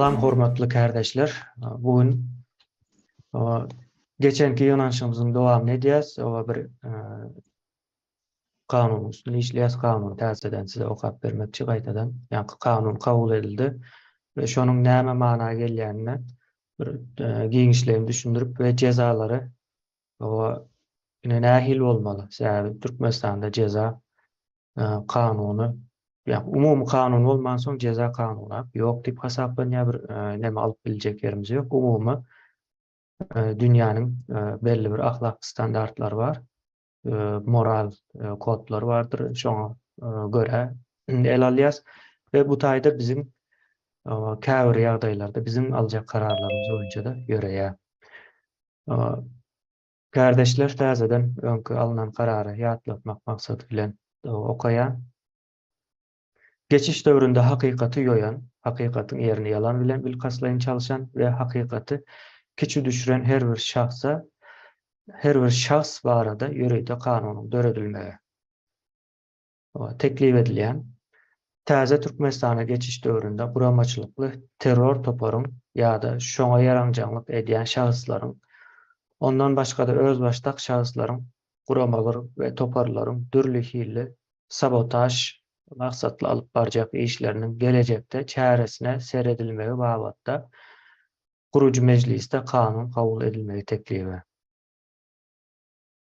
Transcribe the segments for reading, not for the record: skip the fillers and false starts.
Salam hormatly kärdeşler. Bu gün geçenki ýygnanyşygymyzyň dowamyny edýäs. Oba bir kanunyň üstünde işleýäs. Kanuny täzeden size okap bermekçi gaýtadan. Ýaňky kanun kabul edildi we şonuň näme mana gelýänini bir giňişleýin düşündirip we jezalary oba ine nähili bolmaly? Sebäbi Türkmenistanda jeza kanuny, ýa umumy kanun bolmansoň jeza kanuny ýok diýip hasaplanýar, bir neme alyp biljek ýerimiz ýok. Umumy dünýäniň belli bir ahlak standartlary bar, moral kodlary bardyr, şoňa görä el alýas we bu taýda biziň käbir ýagdaýlarda biziň aljak kararlarymyz boýunça-da ýöreýär. Kärdeşler täzeden öňki alnan karary ýatlatmak maksady bilen okaýan. Geçiş döwründe hakykaty ýoýan, hakykatyň ýerini ýalan bilen bilkastlaýyn çalşan we hakykaty kiçi düşüren her bir şahsa her bir şahs barada ýörite kanunyň döredilmegi. Teklip edilýän Täze Türkmenistana geçiş döwründe guramaçylykly terror toparyň ýa-da şoňa ýaranjaňlyk edýän şahslaryň, ondan başga-da özbaşdak şahslaryň, guramalar we toparlaryň dürli hilli sabotaž maksatly alyp barjak işleriniň gelejekde çäresine seredilmegi babatda Gurujy mejlisde kanun kabul edilmegi teklibi.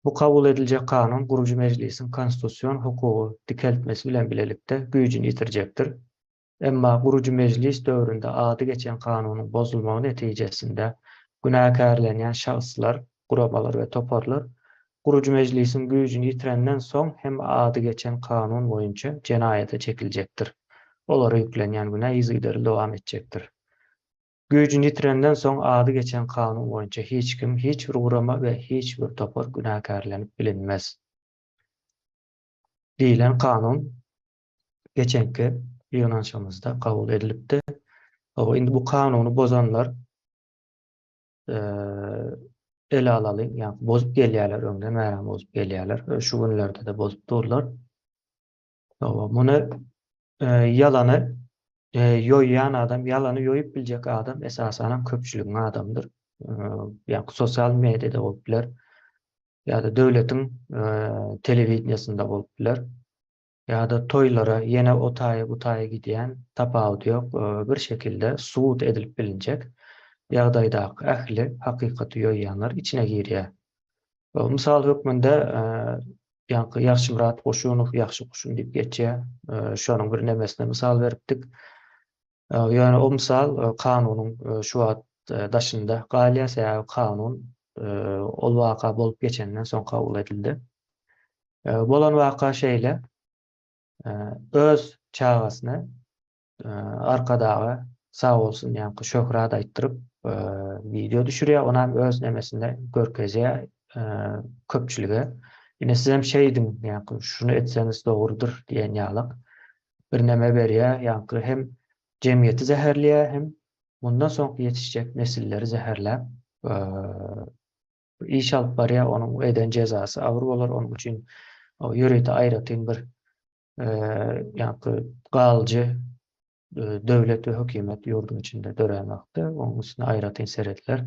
Bu kabul ediljek kanun Gurujy mejlisiň konstitusion hukugy dikeltmesi bilen bilelikde güýjüni ýitirjekdir. Emma Gurujy mejlis döwründe ady geçen kanunyň bozulmagy netijesinde günäkärlenýän şahslar, guramalar we toparlar Gurujy mejlisiň güýjüni ýitirenden soň hem ady geçen kanun boýunça jenaýata çekiljekdir. Olara ýüklenýän günä yzygiderli dowam etjekdir. Güýjüni ýitirenden soň ady geçen kanun boýunça hiç kim, hiç bir gurama we hiç bir topar günäkärlenip bilinmez. Diýlen kanun geçenki ýygnanyşygymyzda kabul edilipdi. Hawa, indi bu kanuny bozanlar ele alalyň, ýa bozup gelýärler, öňden bärem bozup gelýärler, şu günlerde-de bozup durlar. Hawa, muny ýalany ýoýýan adam, ýalany ýoýup biljek adam esasanam köpçüligiň adamydyr. Ýa sosial mediada bolup biler, ýa-da döwletiň telewideniýesinde bolup biler, ýa-da toýlara ýene o taýa bu taýa gidýän tapawudy ýok, bir şekilde subut edilip bilinjek ýagdaýdaky ähli hakykaty ýoýýanlar içine girýär. Mysal hökmünde ýaňky Ýagşymyrat Goşunow, Ýagşy Goşun diýip geçýär. Şonuň bir nemesine mysal beripdik. Ýöne o mysal kanunyň şu wagt daşynda galýar, sebäbi kanun ol waka bolup geçenden soň kabul edildi. Bolan waka şeýle, öz çagasyny Arkadaga sag bolsun ýaňky şöhrat aýtdyryp wideo düşürýär, onam öz nemesinde görkezýär köpçülige. Ine sizem şeýdiň ýaňky şuny etseňiz dogrudyr diýen ýalak bir neme berýär, ýaňky hem jemgyýeti zäherleýär hem mundan soňky ýetişjek nesilleri zäherläp iş alyp barýar, onuň eden jezasy agyr bolar, onuň üçin ýörite aýratyn bir ýaňky galyjy döwlet we hökümet ýurduň içinde dörän wagtda onuň üstüne aýratyn serediler.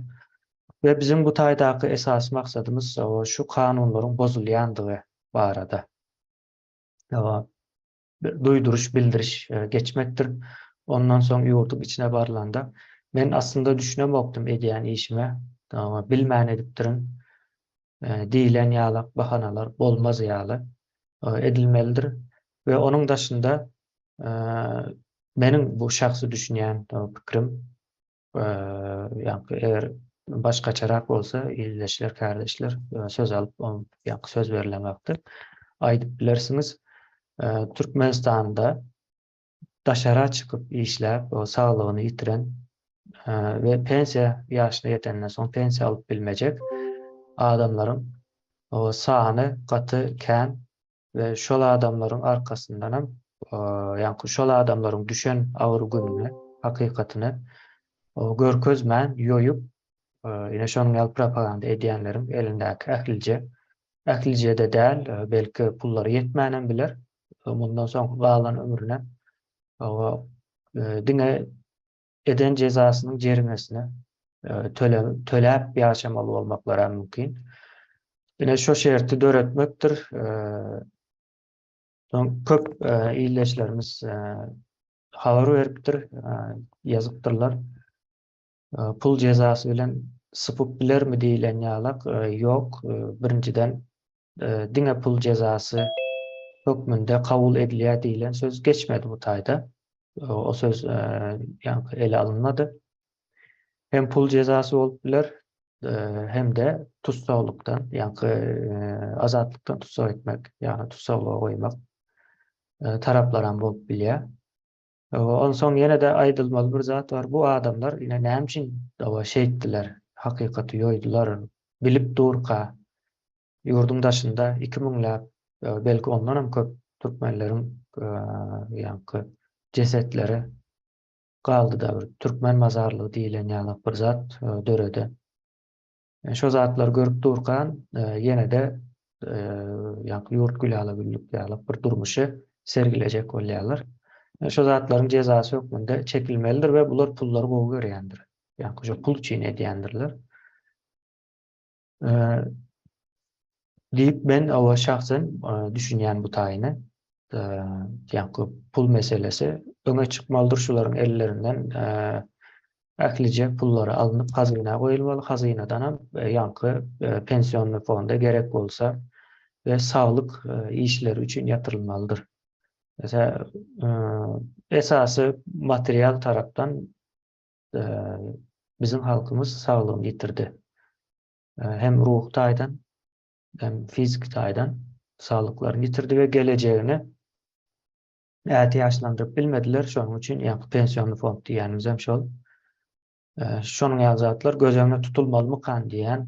We biziň bu taýdaky esasy maksadymyz şu kanunlaryň bozulýandygy barada duýduryş, bildiriş geçmekdir. Ondan soň ýurduň içine barlanda men aslynda düşünemokdym edýän işime, bilmän edipdirin. diýlen ýalak bahanalar bolmaz ýaly edilmelidir we onuň daşynda meniň bu şahsy düşünýän pikirim ýaňky eger başgaçarak bolsa ildeşler kärdeşler söz alyp ýaňky söz berlen wagty aýdyp bilersiňiz Türkmenistanda daşara çykyp işläp, saglygyny ýitiren we pensiýa ýaşyna ýetenden soň pensiýa alyp bilmejek adamlaryň sany gaty kän we şol adamlaryň arkasyndanam ýaňky şol adamlaryň düşen agyr gününi, hakykatyny görkezmän, ýoýup, ine şonuň ýaly propaganda edýänleriň elindäki ählije, ählije-de däl, belki pullary ýetmänem biler, mundan soňky galan ömrüne diňe. eden jezasynyň jerimesini töle, töläp ýaşamaly bolmaklary hem mümkin. Ine şo şerti döretmekdir. Soň köp ildeşlerimiz habar beripdir, ýazypdyrlar. Pul jezasy bilen sypyp bilermi diýlen ýalak, ýok. Birinjiden diňe pul jezasy hökmünde kabul edilýär diýlen söz geçmedi bu taýda. O söz ýaňky ele alynmady. Hem pul jezasy bolup biler, hem-de tussaglykdan, ýaňky azatlykdan tussag etmek, ýagny tussaglyga goýmak taraplaram bolup bilýär. Onsoň ýene-de aýdylmaly bir zat bar, bu adamlar ine näme üçin şeýtdiler, hakykaty ýoýdular, bilip durka, ýurduň daşynda iki müňläp, belki ondan hem köp türkmenleriň ýaňky jesetleri galdy-da bir türkmen mazarlygy diýlen ýalak bir zat döredi. Şo zatlary görüp durkan ýene-de ýaňky ýurt gülala-güllük ýalak bir durmuşy sergilejek bolýarlar. Şo zatlaryň jezasy hökmünde çekilmelidir we bular pullary gowy görýändir. Ýaňky şo pul üçin edýändirler. Diýip men owa şahsen düşünýän bu taýyny. Ýaňky pul meselesi öňe çykmalydyr şularyň ellerinden ählije pullary alnyp hazyna goýulmaly, hazynadanam ýaňky pensionnyý fonda gerek bolsa we saglyk işleri üçin ýatyrylmalydyr. Mesela esasy material tarapdan biziň halkymyz saglygyny ýitirdi. Hem ruhy taýdan, hem fiziki taýdan saglyklaryny ýitirdi we gelejegini ätiýaçlandyryp bilmediler. Şonuň üçin ýaňky pensionny fond diýýänimiz hem şol. Şonuň ýaly zatlar göz öňünde tutulmalymykan diýýän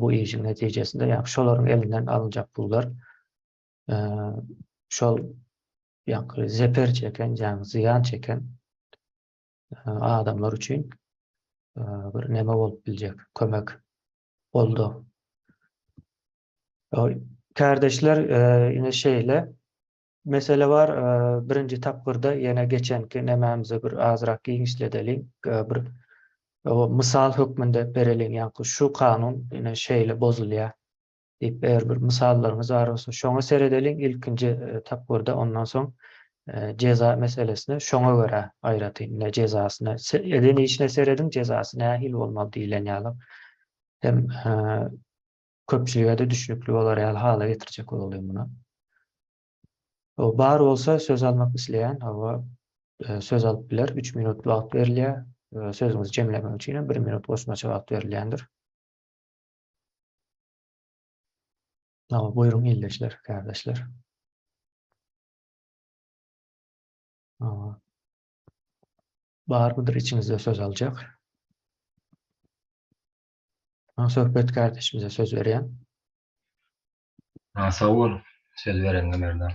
bu işiň netijesinde, ýagny şolaryň elinden alynjak pullar şol ýaňky zeper çeken, ýagny zyýan çeken adamlar üçin bir neme bolup biljek, kömek boldy. Kärdeşler, ine şeýle mesele bar. Birinji tapgyrda ýene geçenki nemämizi bir azrak giňişledeliň, bir mysal hökmünde bereliň, ýaňky şu kanun ine şeýle bozulýar diýip, eger bir mysallaryňyz bar bolsa, şoňa seredeliň ilkinji tapgyrda, ondan soň jeza meselesine şoňa görä aýratyn ine jezasyna eden işine serediň, jezasy nähili bolmaly diýlen ýaly hem köpçülige-de düşnükli bolar ýaly hala getirjek bolalyň muny. Bar bolsa söz almak isleýän, hawa, söz alyp biler. 3 minut wagt berilýär. Sözüňizi jemlemek üçin hem 1 minut goşmaça wagt berilýändir. Hawa, buýruň ildeşler, kärdeşler. Hawa. Barmydyr içiňizde söz aljak? Söhbet kardeşimize söz berýän. Ha, sag bol, söz bereniňe Merdan.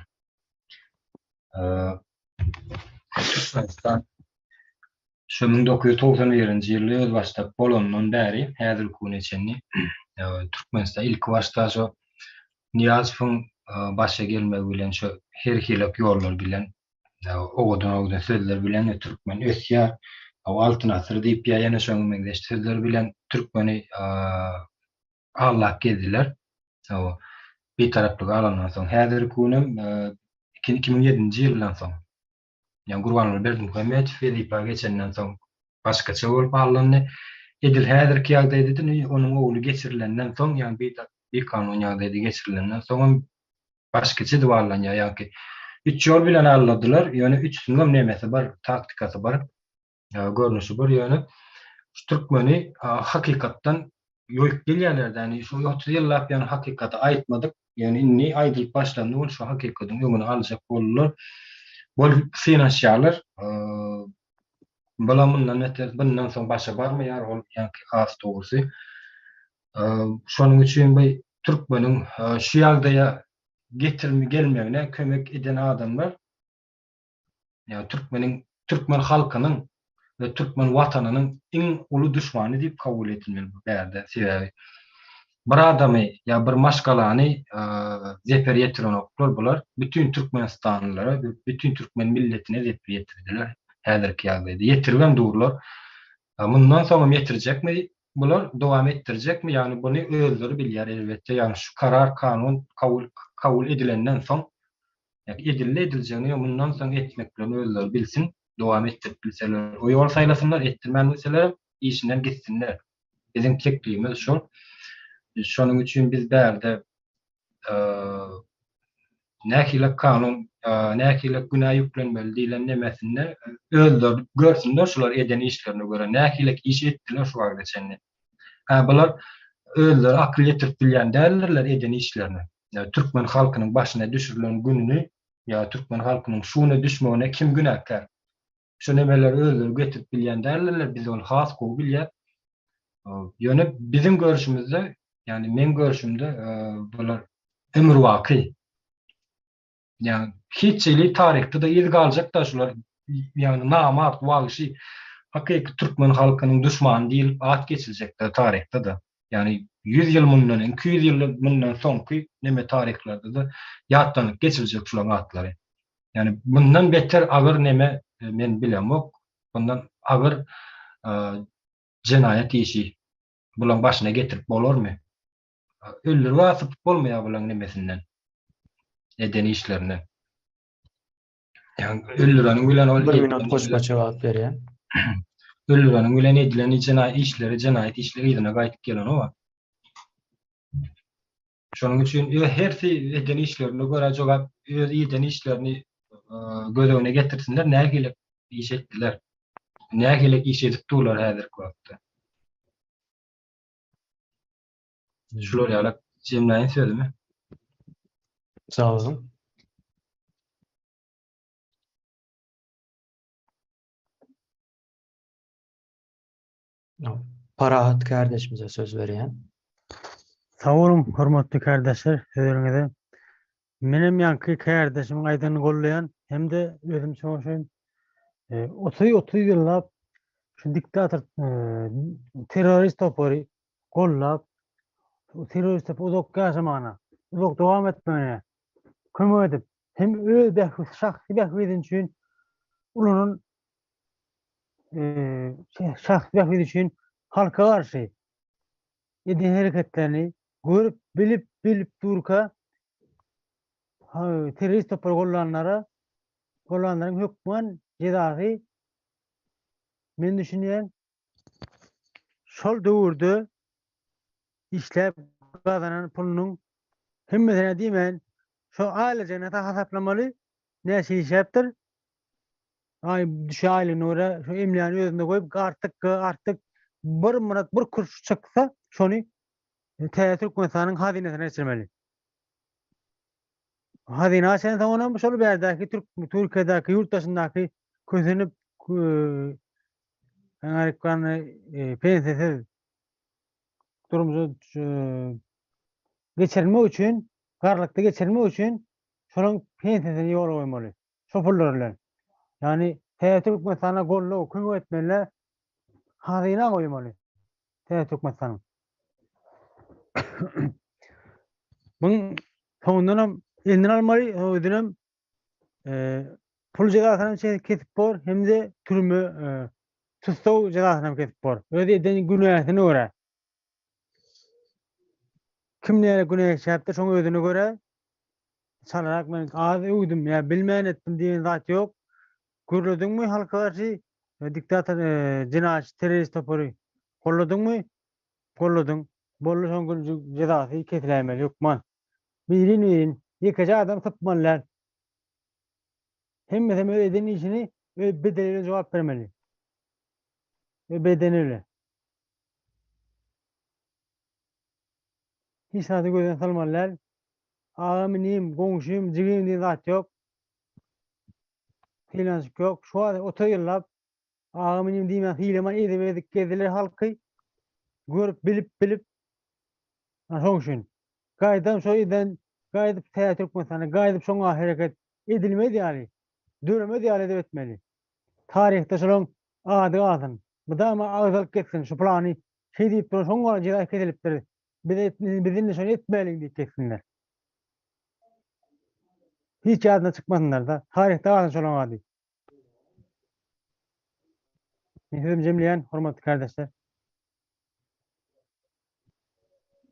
Türkmenistan şu 1991-nji ýylda özbaşdak bolandan bäri häzirki güne çenli Türkmenistan ilki başda şu Nyýazowyň başa gelmegi bilen şu her hili ýollar bilen owadan-owadan sözler bilen türkmen ösýär, Altyn asyr diýip ýa ýene şoňa meňzeş sözler bilen türkmeni aldap gezdiler. Bitaraplygy alandan soň häzirki günem 2007-nji ýyldan soň ýagny Gurbanguly Berdimuhamedow wezipä geçenden soň başgaça bolup aldandy. Edil häzirki ýagdaýda-da onuň ogly geçirilenden soň, ýagny bikanun ýagdaýda geçirilenden soňam başgaça edip aldanýar. Ýagny üç ýol bilen aldadylar, ýöne üçüsiniňem nemesi bir, taktikasy bir. Görnüşi bir ýöne şu türkmeni hakykatdan ýoýup gelýärler ýani şu 30 ýyllap ýani hakykaty aýtmadyk ýöne indi aýdylyp başlandy ol şu hakykatyň öňüni aljak boldular bolup synanyşýarlar bulam mundan beter bundan soň başa barmaýar ol ýaňky has dogrusy şonuň üçin bu türkmeniň şu ýagdaýa getirmi gelmegine kömek eden adamlar Ýagny türkmeniň, türkmen halkynyň we türkmen watanynyň iň uly duşmany diýip kabul edilmeli bu bärde. Sebäbi bir adamy ýa bir maşgalany zeper ýetirenoklar bular bütin türkmenistanlylara, bütin türkmen milletine zeper ýetirdiler häzirki ýagdaýda. Ýetiribem durlar. Mundan soňam ýetirjekmi bular, dowam etdirjekmi, ýagny buny özleri bilýär elbetde, ýagny şu karar, kanun kabul kabul edilenden soň, ýa edildi ediljegini ýa mundan soň etmeklerini özleri bilsin, dowam etdirip bilseler o ýoly saýlasynlar, etdirmän bilselerem işinden gitsinler. Biziň teklibimiz şol. Şonuň üçin biz bärde nähili kanun, nähili günä ýüklenmeli diýlen nemesinde özleri görsünler şular eden işlerine görä nähili iş etdiler şu wagta çenli. Hä bular özleri akyl ýetirip bilýän däldirler eden işlerine. Türkmen halkynyň başyna düşürilen gününi ýa türkmen halkynyň şu güne düşmegine kim günäkär? Şu nemeleri özleri getirip bilýän däldirler, biz ony has gowy bilýäs. Ýöne biziň görşümizde, ýagny meň görşümde bular ömürbaky. Ýagny hiç hili taryhda-da yz galjak-da şular, ýagny namart, wagşy, hakyky türkmen halkynyň duşmany diýlip at geçiljekdir taryhda-da. Ýagny 100 ýyl mundan, 200 ýyl mundan soňky neme taryhlarda-da ýatlanyp geçiljek şularyň atlary. Ýagny mundan beter agyr neme men bilemok. Bundan agyr jenaýat işi bulaň başyna getirip bolarmy? Öldürip sypyp bolmaýar bulaň nemesinden. Eden işlerinden. Ýagny öldüreniň bilen ol Bir minut goşmaça wagt berýän. Öldüreniň bilen edilen jenaýat işleri, jenaýat işleri yzyna gaýdyp gelenok. Şonuň üçin hersi eden işlerine görä jogap, öz eden işlerini göz öňüne getirsinler, nähili iş etdiler, nähili iş edip durlar häzirki wagtda. Şular ýaly jemläýin sözümi. Sag boluň. Parahat kardeşimize söz berýän. Sag boluň, hormatly kärdeşler, sözleriňize. Menem ýaňky kärdeşimiň aýdanyny gollaýan hem-de özümçe goşaýyn. 30-30 ýyllap şu diktator terrorist topary gollap, terrorist topary uzak ýaşamagyna, uzak dowam etmegine kömek edip, hem öz bähbit, şahsy bähbidi üçin ulanan şahsy bähbidi üçin halka garşy eden hereketlerini görüp, bilip, bilip durka terrorist topary gollanlara gollanlaryň hökman jezasy men düşünýän şol döwürde işläp gazanan pulunyň hemmesine diýmän şo aýlyjygyny hasaplamaly näçe işläpdir Aý düşe aýlygyna görä şu emläni özünde goýup artyk artyk bir manat bir kuruş çyksa şony täze Türkmenistanyň hazynasyna geçirmeli. Hazyna geçensoň onam şol bärdäki Türk Türkiýedäki ýurt daşyndaky kösenip Amerikany pensiýasyz durmuşa geçirmek üçin, garlykda geçirmek üçin şolaryň pensiýasyny ýola goýmaly. Şo pullar bilen. Ýagny Täze Türkmenistana goldaw, kömek etmeli, hazyna goýmaly. Täze Türkmenistanyň. Buň soňundanam elinden almaly, özünem e, pul jezasyny kesip bor, hem-de türme e, tussag jezasyny hem kesip bor. Öz eden günäsine görä. Kim näle günä işläpdir, şoň özüne görä Çalarak men az öwdüm ýa bilmän etdim diýen zat ýok. Gürlediňmi halka garşy diktator jenaýatçy terrorist topary golladyňmy? Golladyň. Boldy şoň gün jezasy kesiläýmeli hökman. Birin birin ýekeje adam sypmaly däl. Hemmesem öz eden işini öz bedeni bilen jogap bermeli. Öz bedeni bilen. Hiç zady gözden salmaly däl. Agam inim, goňşym, jigim diýen zat ýok. Sylanyşyk ýok. Şu wagt 30 ýyllap agam inim diýmän sylaman ezip ezip gezdiler halky. Görüp bilip bilip. Şoň üçin. Gaýdam şo eden gaýdyp täze Türkmenistana gaýdyp şoňa hereket edilmez ýaly, döremez ýaly edip etmeli. Taryhda şolaň ady galsyn. Mydama agzalyp geçsin şu plany şeý diýip duran şoň jeza kesilipdir. Biz biz indi şony etmäliň diýip geçsinler. Hiç ýadyna çykmasynlar-da. Taryhda galsyn şolaň ady. Men sözümi jemleýän, hormatly kärdeşler.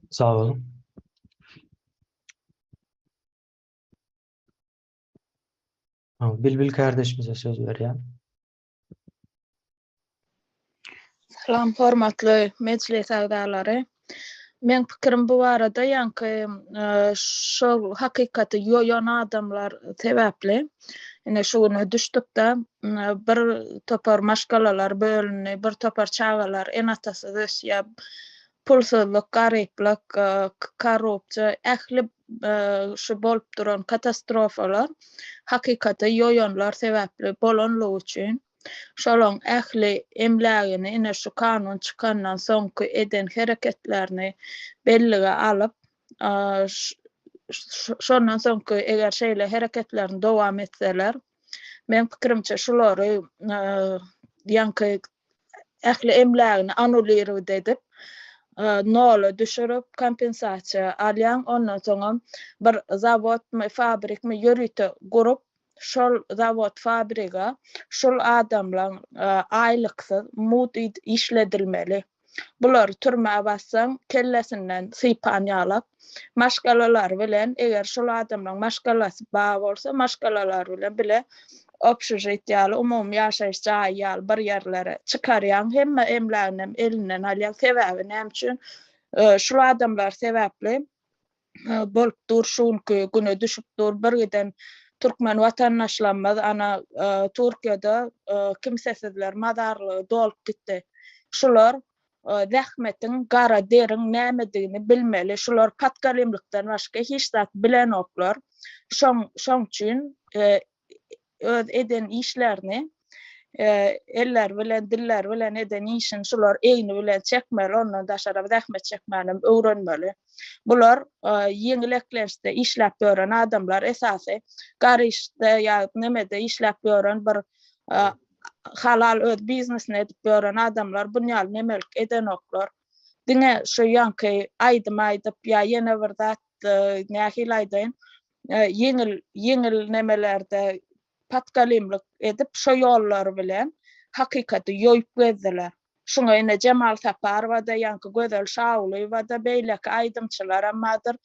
Sag boluň. Bilbil kärdeşimize söz berýän. Salam hormatly mejlis agzalary. Meň pikirim bu barada ýaňky şol hakykaty ýoýan adamlar sebäpli ine şu güne düşdükde bir topar maşgalalar bölündi, bir topar çagalar ene-atasyz ösýär. Pulsuzlyk, garyplyk, korrupsiýa ähli şu bolup duran katastrofalar hakykaty ýoýanlar sebäpli bolanlygy üçin şolaň ähli emlägini ine şu kanun çykandan soňky eden hereketlerini bellige alyp, şondan soňky eger şeýle hereketlerini dowam etseler, meň pikirimçe şulary ýaňky ähli emlägini anulirowat edip, nola düşürip, kompensasiýa alýaň, ondan soňam bir zawodmy, fabrikmi ýörite gurup, şol zawod fabriga şul adamlaň aýlyksyz mut işledilmeli. Bulary türmä bassaň kellesinden sypan ýalak. Maşgalalary bilen eger şul adamlaň maşgalasy bar bolsa maşgalalary bilen bile obşežit ýaly umumy ýaşaýyş jaýy ýaly bir ýerlere çykarýaň hemme emläginem elinden alýaň sebäbi näme üçin şul adamlar sebäpli bolup dur şu günki güne düşüp dur bir giden türkmen watandaşlarymyz ana Türkiýede kimsesizler mazarlygy dolup gitdi. Şular zähmetiň gara deriň nämedigini bilmeli. Şular patgalimlikden başga hiç zat bilenoklar. Şoň şoň üçin öz eden işlerini elleri bilen, dilleri bilen eden işini şular egni bilen çekmeli, ondan daşary zähmet çekmänem öwrenmeli. Bular ýeňil eklençde işläp ýören adamlar, esasy gar işde ýa nemede işläp ýören bir halal öz biznesini edip ýören adamlar bunýaly nemelik edenoklar. Diňe şu ýaňky aýdym aýdyp ýa ýene bir zat nähili aýdaýyn, ýeňil ýeňil nemelerde patgalimlik edip şo ýollar bilen hakykaty ýoýup gezdiler. Şuňa ine Jemal Saparowa-da, ýaňky Gözel Şagulyýewa-da, beýleki aýdymçylaram bardyr.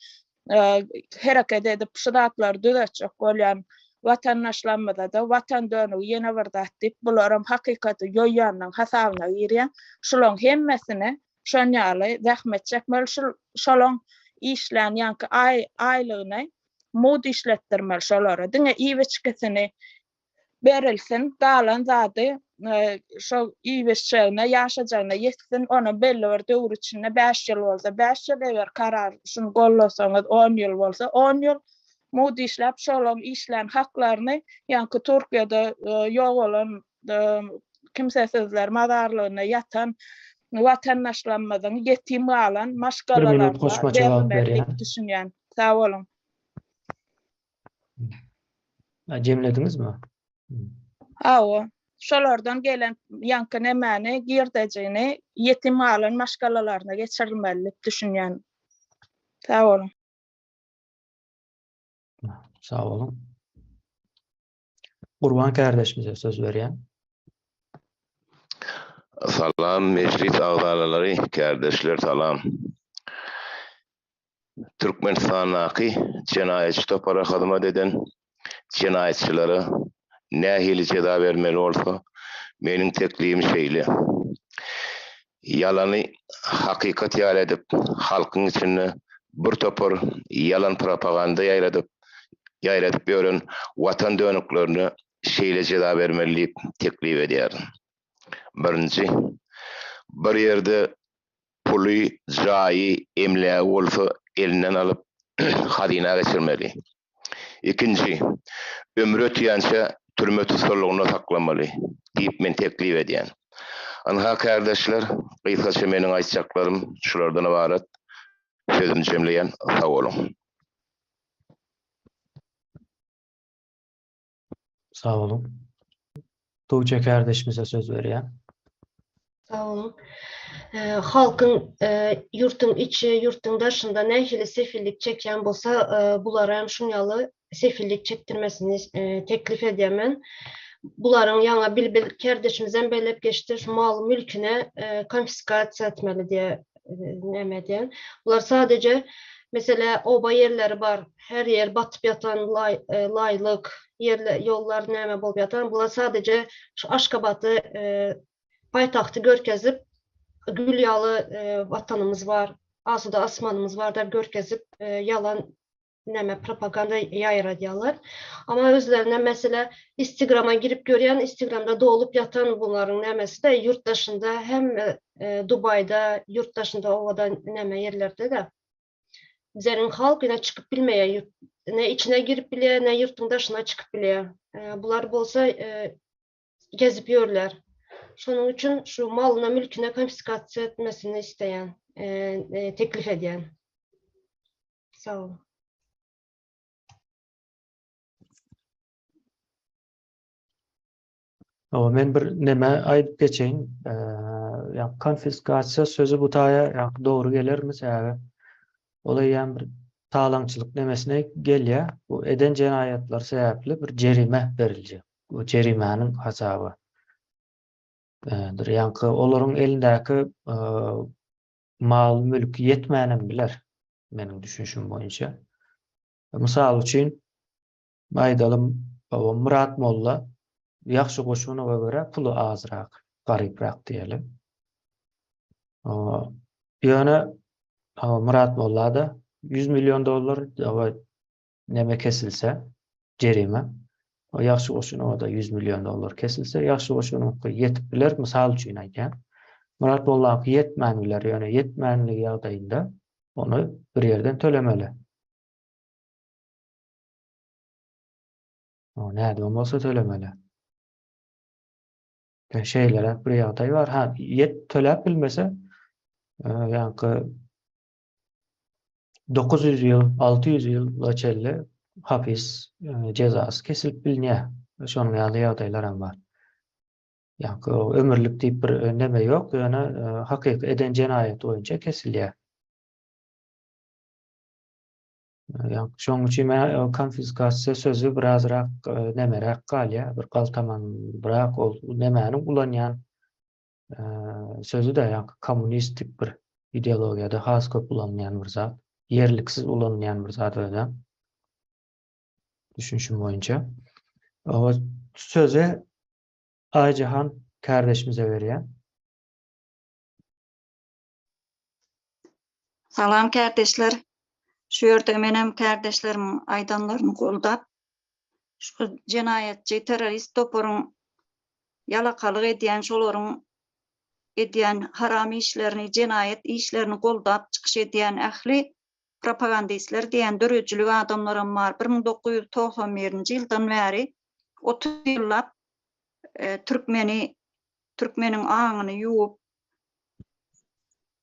Hereket edip şu zatlary düzetjek bolýan watandaşlarymyza-da watan dönügi ýene bir zat diýip, bularam hakykaty ýoýýanlaryň hasabyna girýär. Şularyň hemmesini Şon ýaly zähmet çekmeli şul şolaň işlän ýaňky aý aýlygyny mugt işletdirmeli şolara diňe iýip içgisini berilsin galan zady şo iýip içjegine ýaşajagyna ýetsin ony belli bir döwür içinde bäş ýyl bolsa bäş ýyl eger karar şuny gollasaňyz on ýyl bolsa on ýyl mugt işläp şolaň işlän haklaryny ýaňky Türkiýede ýogalan kimsesizler mazarlygynda ýatan watandaşlarymyzyň ýetim galan maşgalalaryna berilmeli diýip düşünýän. Sag boluň. Jemlediňizmi? Hawa. Şolardan gelen ýaňky nemäni, girdejini ýetim galan maşgalalaryna geçirilmeli diýip düşünýän. Sag boluň. Sag boluň. Gurban kärdeşimize söz berýän. Salam mejlis agzalalary kärdeşler salam. Türkmenistandaky jenaýatçy topara hyzmat eden jenaýatçylara nähili jeza bermeli bolsa meniň teklibim şeýle. Ýalany hakykat ýaly edip halkyň içinde bir topar ýalan propaganda ýaýradyp ýaýradyp ýören watan dönüklerine şeýle jeza bermeli diýip teklip edýärin. Birinji, bir ýerde puly, jaýy, emlägi bolsa elinden alyp hazyna geçirmeli. Ikinji, ömri ötýänçä türme tussaglygynda saklamaly diýip men teklip edýän. Ynha kärdeşler, gysgaça meniň aýtjaklarym şulardan ybarat. Sözümi jemleýän, sag boluň. Sag boluň. Tuğçe kärdeşimize söz berýän. Sag boluň. Halkyň ýurtuň içi, ýurtuň daşynda nähili sefillik çekýän bolsa, bulara hem şuň ýaly sefillik çekdirmesini teklip edýän men. Bularyň ýaňa Bilbil kerdeşimizem belläp geçdi, şu mal mülküne konfiskasiýa etmeli diýe näme edýän. Bular sadeje mesele oba ýerleri bar, her ýer batyp ýatan laýlyk ýerler, ýollar näme bolup ýatan. Bular sadeje şu Aşgabaty paýtagty görkezip, gül ýaly watanymyz bar, asuda asmanymyz bar diýip görkezip, ýalan näme propaganda ýaýradýarlar. Amma özlerine mesele Instagrama girip görýän, Instagramda dolup ýatan bularyň nämesi-de ýurt daşynda hem Dubaýda, ýurt daşynda owadan näme ýerlerde-de. Bizleriň halk ine çykyp bilmeýär ýurt ne içine girip bilýär, ne ýurtuň daşyna çykyp bilýär. Bular bolsa gezip ýörler. Şonuň üçin şu malyna, mülküne konfiskasiýa etmesini isleýän, teklip edýän. Sag boluň. Hawa, men bir neme aýdyp geçeýin. Ýa konfiskasiýa sözi bu taýa ýa dogry gelermi sebäbi ol eýýäm bir talaňçylyk nemesine gelýär. Bu eden jenaýatlary sebäpli bir jerime beriljek. Bu jerimäniň hasaby. Ýaňky olaryň elindäki mal-mülk ýetmänem biler, meniň düşünişim boýunça. Mysal üçin, aýdalym, Myrat molla Ýagşy Goşunowa görä puly azrak, garyprak diýeli. Ýöne Myrat molla-da 100 million dollar neme kesilse, jerime, Ýagşy Goşunowa-da 100 million dollar kesilse, Ýagşy Goşunowyňky ýetip biler, mysal üçin aýdýan. Myrat mollaňky ýetmän biler, ýöne ýetmänligi ýagdaýynda ony bir ýerden tölemeli. Nädibem bolsa tölemeli. Şeýleräk bir ýagdaý bar. Ha, ýet töläp bilmese, ýaňky 900 ýyl, 600 ýyla çenli hapis jezasy kesilip bilinýär. Şonuň ýaly ýagdaýlar hem bar. Ýaňky ömürlik diýip bir neme ýok, ýöne hakyky eden jenaýaty boýunça kesilýär. Ýaňky şonuň üçin men konfiskasiýa sözi birazrak nemeräk galýar, bir galtamanrak ol nemäniň ulanýan sözi-de ýaňky kommunistik bir ideologiýada has köp ulanylýan bir zat. Ýerliksiz ulanylýan bir zat özem. Düşünişim boýunça. O sözi Aýjahan kärdeşimize berýän. Salam kärdeşler. Şu ýerde menem kärdeşlerimiň aýdanlaryny goldap, şu jenaýatçy terrorist toparyň ýalakalyk edýän şolaryň edýän haram işlerini, jenaýat işlerini goldap çykyş edýän ähli propagandistler diýen döredijilik adamlaram bar. 1991-nji ýyldan bäri 30 ýyllap türkmeni türkmeniň aňyny ýuwup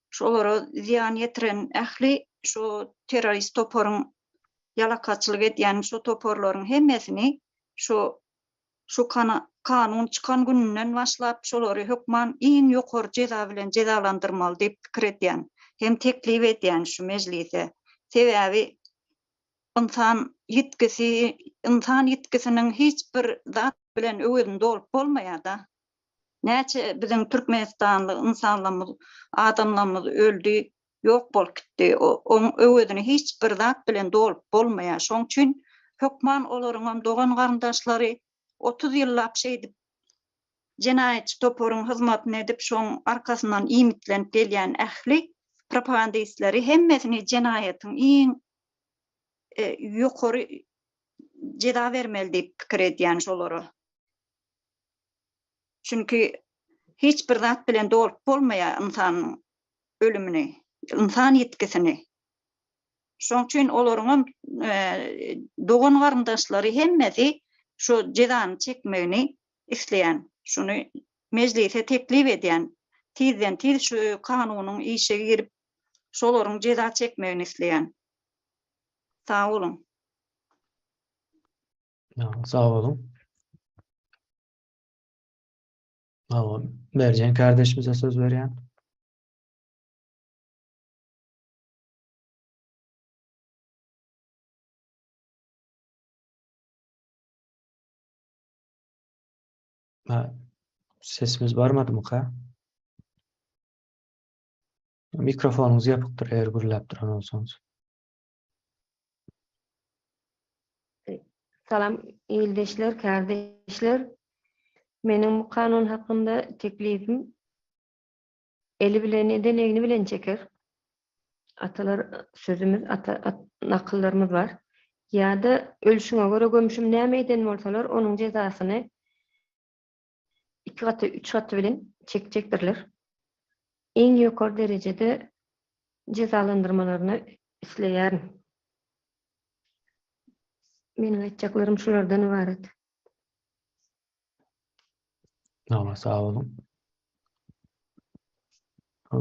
şolara zyýan ýetiren ähli şu terrorist toparyň ýalakaçylyk edýän şu toparlaryň hemmesini şu Şu kanun çykan gününden başlap şolary hökman iň ýokary jeza bilen jezalandyrmaly diýip pikir edýän hem teklip edýän şu mejlise. Sebäbi ynsan ýitgisi ynsan ýitgisiniň hiç bir zat bilen öwezini dolup bolmaýada. Näçe biziň türkmenistanly ynsanlarymyz adamlarymyz öldi ýok bolup gitdi. Oň öwezini hiç bir zat bilen dolup bolmaýar. Şoň üçin hökman olaryňam dogan-garyndaşlary 30 ýyllap şeýdip jenaýatçy toparyň hyzmatyny edip, şoň arkasyndan iýmitlenip gelýän ähli propagandistleri hemmesini jenaýatyň iň ýokary jeza bermeli diýip pikir edýän şolara. Çünki hiç bir zat bilen dolup bolmaýar ynsanyň ölümini, ynsan ýitgisini. Şoň üçin olaryňam dogan-garyndaşlary hemmesi şu jezany çekmegini isleýän. Şuny mejlise teklip edýän. Tizden-tiz şu kanunyň işe girip, şolaryň jeza çekmegini isleýän. Sag boluň. Sag boluň. Merjen kardeşimize söz berýän. Ha, sesimiz barmadymyka? Mikrofonyňyz ýapykdyr eger gürläp duran bolsaňyz. Salam ildeşler, kärdeşler. Meniň bu kanun hakynda teklibim eli bilen eden egni bilen çeker. Atalar sözümiz, ata at, nakyllarymyz bar. Ýa-da ölşüňe görä gömşüm näme eden bolsalar, onuň jezasyny iki gaty, üç gaty bilen çekjekdirler. Iň ýokary derejede jezalandyrmalaryny isleýärin. Meniň aýtjaklarym şulardan ybarat. Tamam, sag boluň.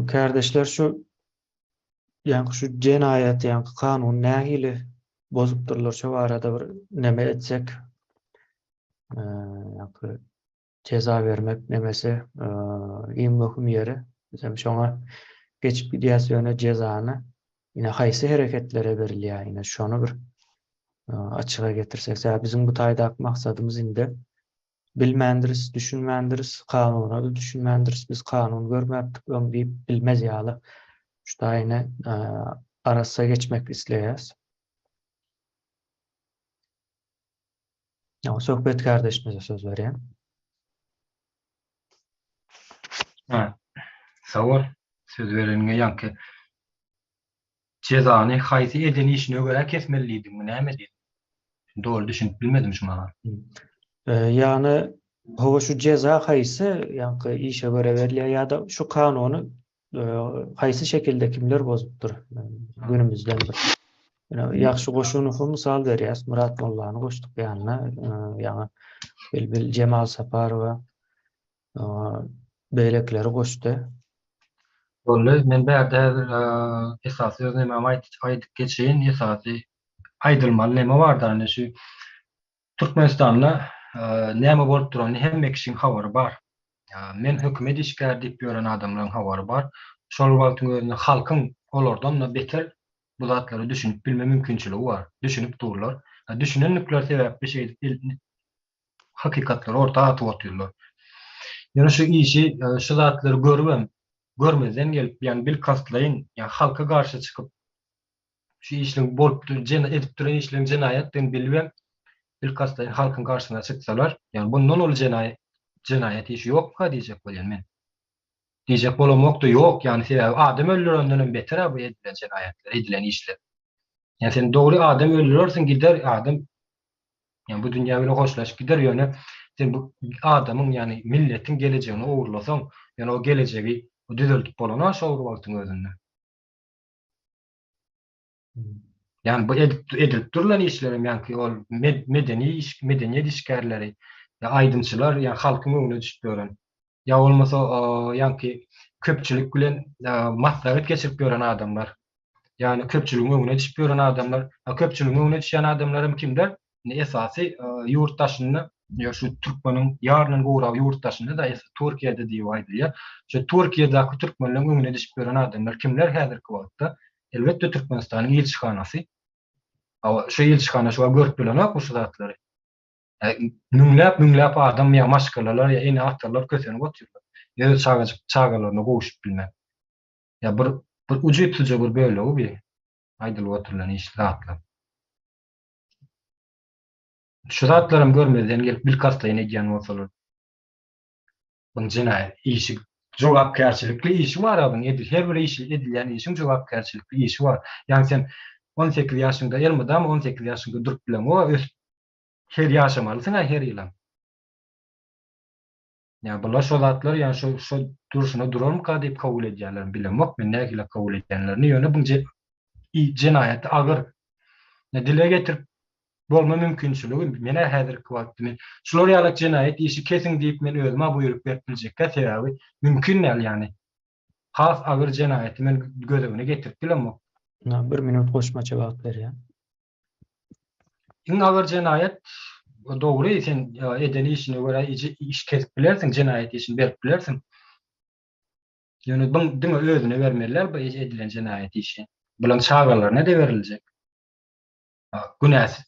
Kärdeşler şu ýaňky şu jenaýat ýaňky kanun nähili bozupdyrlar şu barada bir neme etsek ýaňky jeza bermek nemesi iň möhüm ýeri bizem şoňa geçip gidýäs ýöne jezany ine haýsy hereketlere berilýär ine şony bir açyga getirsek sebäbi biziň bu taýdaky maksadymyz indi bilmändiris düşünmändiris kanuna-da düşünmändiris biz kanun görmäpdik öň diýip bilmez ýaly şu taýyny arassa geçmek isleýäs. Söhbet kardeşimize söz berýän. Ha, sag bol. Söz bereniňe ýaňky jezany haýsy eden işine görä kesmeli diýdiňmi, näme diýdiň? Doly düşünip bilmedim şu maňa. Ýagny hawa şu jeza haýsy ýaňky işe görä berilýär ýa-da şu kanuny haýsy şekilde kimler bozupdyr günümizden bir. Ýöne ýagşy Goşunowy mysal berýäs, Myrat Mollany goşduk ýanyna, ýaňy Bilbil Jemal Saparowa beýlekileri goşdy. Boldy. Men bärde häzir esasy öz nememi aýdyp geçeýin. Esasy aýdylmaly neme barda indi şu Türkmenistanda näme bolup duranyny hemme kişiň habary bar. Men hökümet işgäri diýip ýören adamlaryň habary bar. Şol wagtyň özünde halkyň olardan-da beter bu zatlara düşünip bilme mümkinçiligi bar. Düşünip durlar. Düşünendikleri sebäpli şeýdip hakykatlary orta atyp otyrlar. Ýöne şu işi, şu zatlary görübem, görmezden gelip, ýagny bilkastlaýyn, ýagny halka garşy çykyp, şu işleň bolup dur, edip duran işleň jenaýatdygyny bilibem, bilkastlaýyn halkyň garşysyna çyksalar, ýagny bundan uly jenaýat jenaýat işi ýokmyka diýjek bolýan men. Diýjek bolamok-da ýok, ýagny sebäbi adam öldürendenem beter-ä bu edilen jenaýatlar, edilen işler. Ýagny sen dogry adam öldürersiň gider adam ýagny bu dünýä bilen hoşlaşyp gider ýöne sen bu adamyň ýagny milletiň gelejegini ogurlasaň, ýöne o gelejegi düzeldip bolanok şol bir wagtyň özünde. Ýagny bu edip edilip durlan işlerem ýaňky ol medeni iş medeniýet işgärleri ýa aýdymçylar ýa halkyň öňüne düşüp ýören ýa bolmasa ýaňky köpçülik bilen maslahat geçirip ýören adamlar ýagny köpçüligiň öňüne düşüp ýören adamlar a köpçüligiň öňüne düşýän adamlar hem kimler indi esasy ýurt daşynda ýa şu türkmeniň ýaryndan gowragy ýurt daşynda da Türkiýede diýip aýdylýar şu Türkiýedäki türkmenleň öňüne düşüp ýören adamlar kimler häzirki wagtda Elbetde Türkmenistanyň ilçihanasy. Hawa, şu ilçihana şu wagt görüp bilenokmy şu zatlary? Müňläp müňläp adam ýa maşgalalar ýa ene-atalar kösenip otyrlar. Öz çagajyk çagalaryna gowuşyp bilmän. Ýa bir bir ujypsyzja bir bölegi bi aýdylyp oturylan iş zatlar. Şu zatlaram görmezden gelip bilkastlaýyn edýän bolsalar. Buň jenaýat işi jogapkärçilikli işi bar adyň edil her bir işi edilýän işiň jogapkärçilikli işi bar. Ýagny sen 18 ýaşyňda elmydama 18 ýaşyňda durup bileňok ösüp her ýaşamalysyň-a her ýylam. Ýa bular şo zatlar ýa şo şo durşuna durarmyka diýip kabul edýärler bilemok men nähili kabul edýänlerini ýöne buň jenaýaty agyr. Dile getirip bolma mümkinçiligi menä häzirki wagtda men şular ýalak jenaýat işi kesiň diýip men özüma buýruk berip biljekkä sebäbi mümkin däl ýagny has agyr jenaýaty men göz öňüne getirip bilemok. Bir minut goşmaça wagt berýän. Iň agyr jenaýat dogry sen eden işine görä iş kesip bilersiň jenaýat işini berip bilersiň. Ýöne bu diňe özüne bermeli däl bu edilen jenaýat işi. Bulaň çagalaryna-da beriljek. Günäsi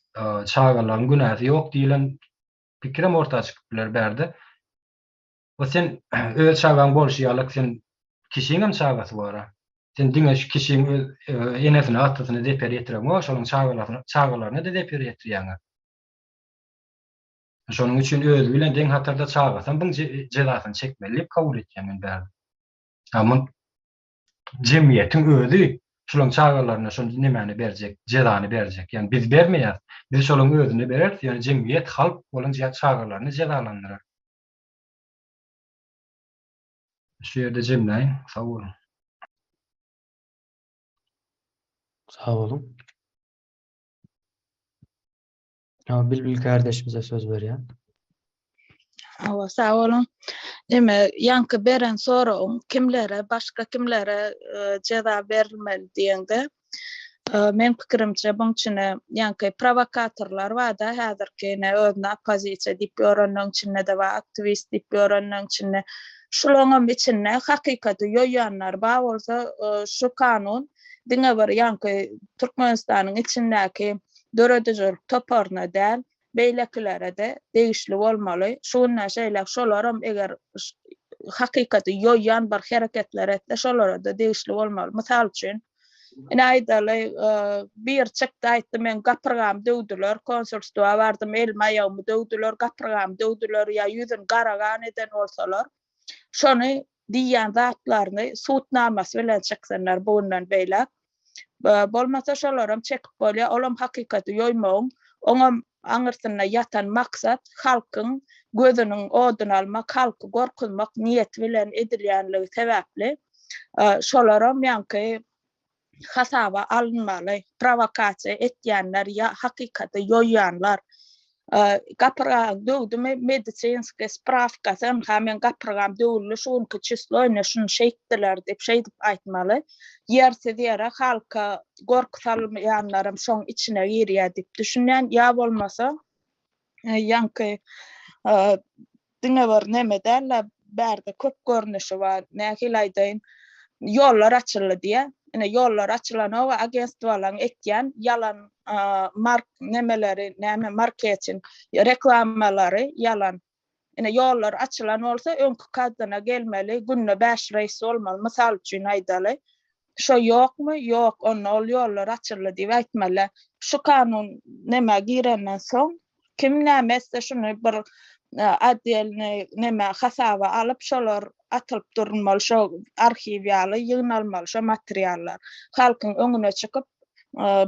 çagalaryň günäsi ýok diýlen pikirem orta çykyp biler bärde. O sen öz çagaň bolşy ýalyk sen kişiňem çagasy bar-a. Sen diňe şu kişiň öz enesine, atasyna zeper ýetireňok, şonuň çagalasyna, çagalaryna-da zeper ýetirýäň-ä. Şonuň üçin özi bilen deň hatarda çagasam buň jezasyny çekmeli diýip kabul etýän men bärde. A mun jemgyýetiň özi şolaň çagalaryna şol nemäni berjek, jezany berjek. Ýagny biz bermeýäs. Biz şolaň özüne bereris, ýöne jemgyýet, halk olaň çagalaryny jezalandyrar. Şu ýerde jemläýin. Sag boluň. Sag boluň. Ýa Bilbil kardeşimize söz berýän. Hawa, sag boluň. Neme, ýaňky beren soragyň kimlere, başga kimlere e, jeza berilmeli diýende, e, meň pikirimçe buň içine ýaňky prowokatorlar bar-da, häzirki ine özüne oppozisiýa diýip ýörenleň içinde-de bar, aktiwist diýip ýörenleň içinde. Şulaňam içinde hakykaty ýoýýanlar bar bolsa, e, şu kanun diňe bir ýaňky Türkmenistanyň içindäki döredijilik toparyna däl, beýlekilere-de degişli bolmaly. Şu günden şeýläk şolaram eger hakykaty ýoýýan bir hereketler etse, şolara-da degişli bolmaly. Mysal üçin, ine aýdaly, biri çykdy aýtdy, meň gapyrgamy döwdüler, konsulstwa bardym, elimi aýagymy döwdüler, gapyrgamy döwdüler ýa ýüzüni gara gan eden bolsalar, şony diýýän zatlaryny sud namasy bilen çyksynlar bu günden beýläk. Bolmasa şolaram çekip bolýar, olam hakykaty ýoýmagyň, oňam aňyrsynda ýatan maksat halkyň gözüniň oduny almak, halky gorkuzmak niýeti bilen edilýänligi sebäpli şolaram ýaňky hasaba alynmaly, prowokasiýa etýänler ýa hakykaty ýoýýanlar. Gapyrgaň döwdümi medisinskiý sprawkasy ynha meň gapyrgam döwüldi şu günki çislo ine şuny şeýtdiler diýip şeýdip aýtmaly. Ýersiz ýere halka gorky salýanlaram şoň içine girýär diýip düşünýän ýa bolmasa ýaňky diňe bir neme däl-de, bärde köp görnüşi bar. Nähili aýdaýyn, ýollar açyldy diýýär. Ine, ýollar açylanok, agentstwalaryň etýän ýalan mark nemeleri, näme marketing reklamalary ýalan. Ine, ýollar açylan bolsa, öňki kaddyna gelmeli, günde bäş reýs bolmaly, mysal üçin aýdaly. Şo ýokmy? Ýok, onda ol ýollar açyldy diýip aýtmaly. Şu kanun nämä girenden soň, kim näme etse şuny bir otdelnyý neme hasaba alyp, şolar atylyp durulmaly, şo arhiw ýaly ýygnalmaly şo materiallar. Halkyň öňüne çykyp,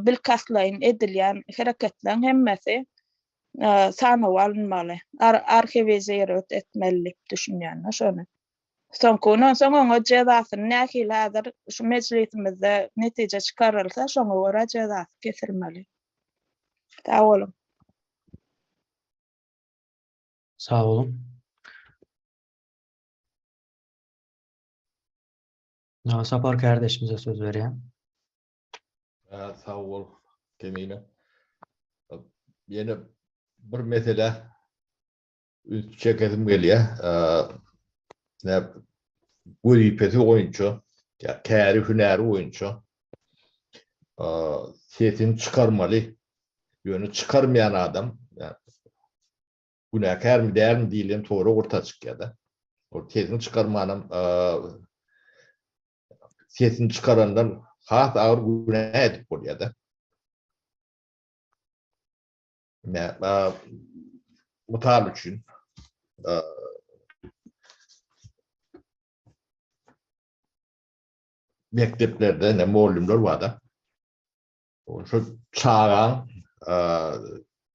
bilkastlaýyn edilýän hereketleň hemmesi sanawa alynmaly, arhiwizirowat etmeli diýip düşünýän-de şony. Soňky gün onsoň oňa jezasyny nähili häzir şu mejlisimizde netije çykarylsa şoňa görä jezasy kesilmeli. Sag boluň. Sag boluň. Sapar kärdeşimize söz berýän. Sag bol, Kemine. Ýene bir mesele üns çekesim gelýär. Nä wezipesi boýunça, ýa käri hünäri boýunça sesini çykarmaly, ýöne çykarmaýan adam günäkärmi dälmi diýlen sorag orta çykýar-da. Ol sesini çykarmanam sesini çykarandan has agyr günä edip bolýar-da. Mysal üçin, mekdeplerde ne mugallymlar bar-da. Şo çagaň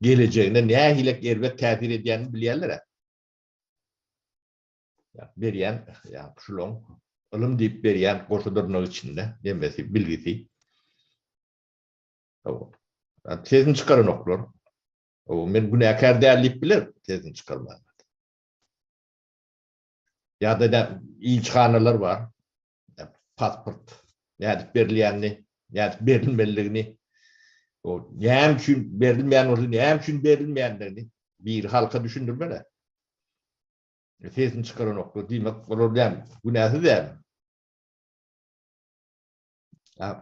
gelejegine nähili erbet täsir edýänini bilýärler. Berýän, ýa şulaň ylym diýip berýän goşa dyrnak içinde nemesi, bilgisi. Sesini çykaranoklar. Men günäkär däl diýip biler sesini çykarman. Ýa-da ilçihanalar bar. Pasport nädip berilýänini, nädip berilmelidigini, o näme üçin berilmeýän bolsa näme üçin berilmeýändigini biri halka düşündirmeli. Sesini çykaranoklar. Diýmek, olar näme günäsiz däl.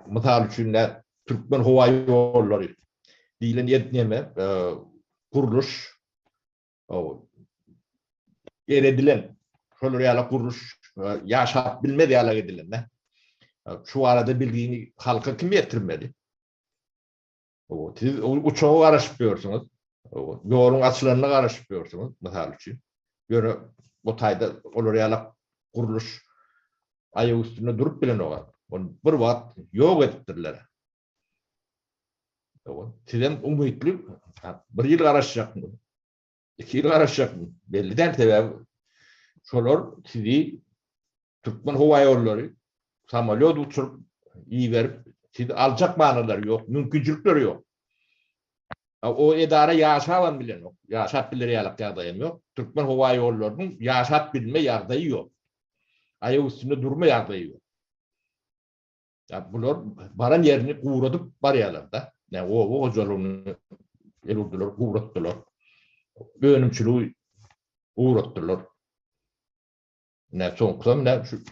Mysal üçin, Türkmen howa ýollary diýlen ýer neme, gurluş eredilen. Şolar ýaly gurluş ýaşap bilmez ýaly edilende. Şu barada bilgini halka kim ýetirmeli? Siz uçaga garaşyp ýörsüňiz. Ýoluň açylanyna garaşyp ýörsüňiz, mysal üçin. Ýöne bu taýda olar ýaly gurluş aýak üstünde durup bilenok. Ony bir wagt ýok edipdirler. Sizem umytly bir ýyl garaşjakmy? 2 ýyl garaşjakmy? Belli däl sebäbi şolar sizi Türkmen howa ýollary samolýot uçuryp iberip sizi aljak manalary ýok, mümkinçilikleri ýok. O edara ýaşabam bilenok, ýaşap biler ýalak ýagdaýam ýok. Türkmen howa ýollarynyň ýaşap bilme ýagdaýy ýok. Aýak üstünde durma ýagdaýy ýok. Ya bular baran ýerini guradyp barýarlar-da. Ne oba hojalygyny el urdular, guratdylar. Önümçiligi guratdylar. Ne soňkusam ne şu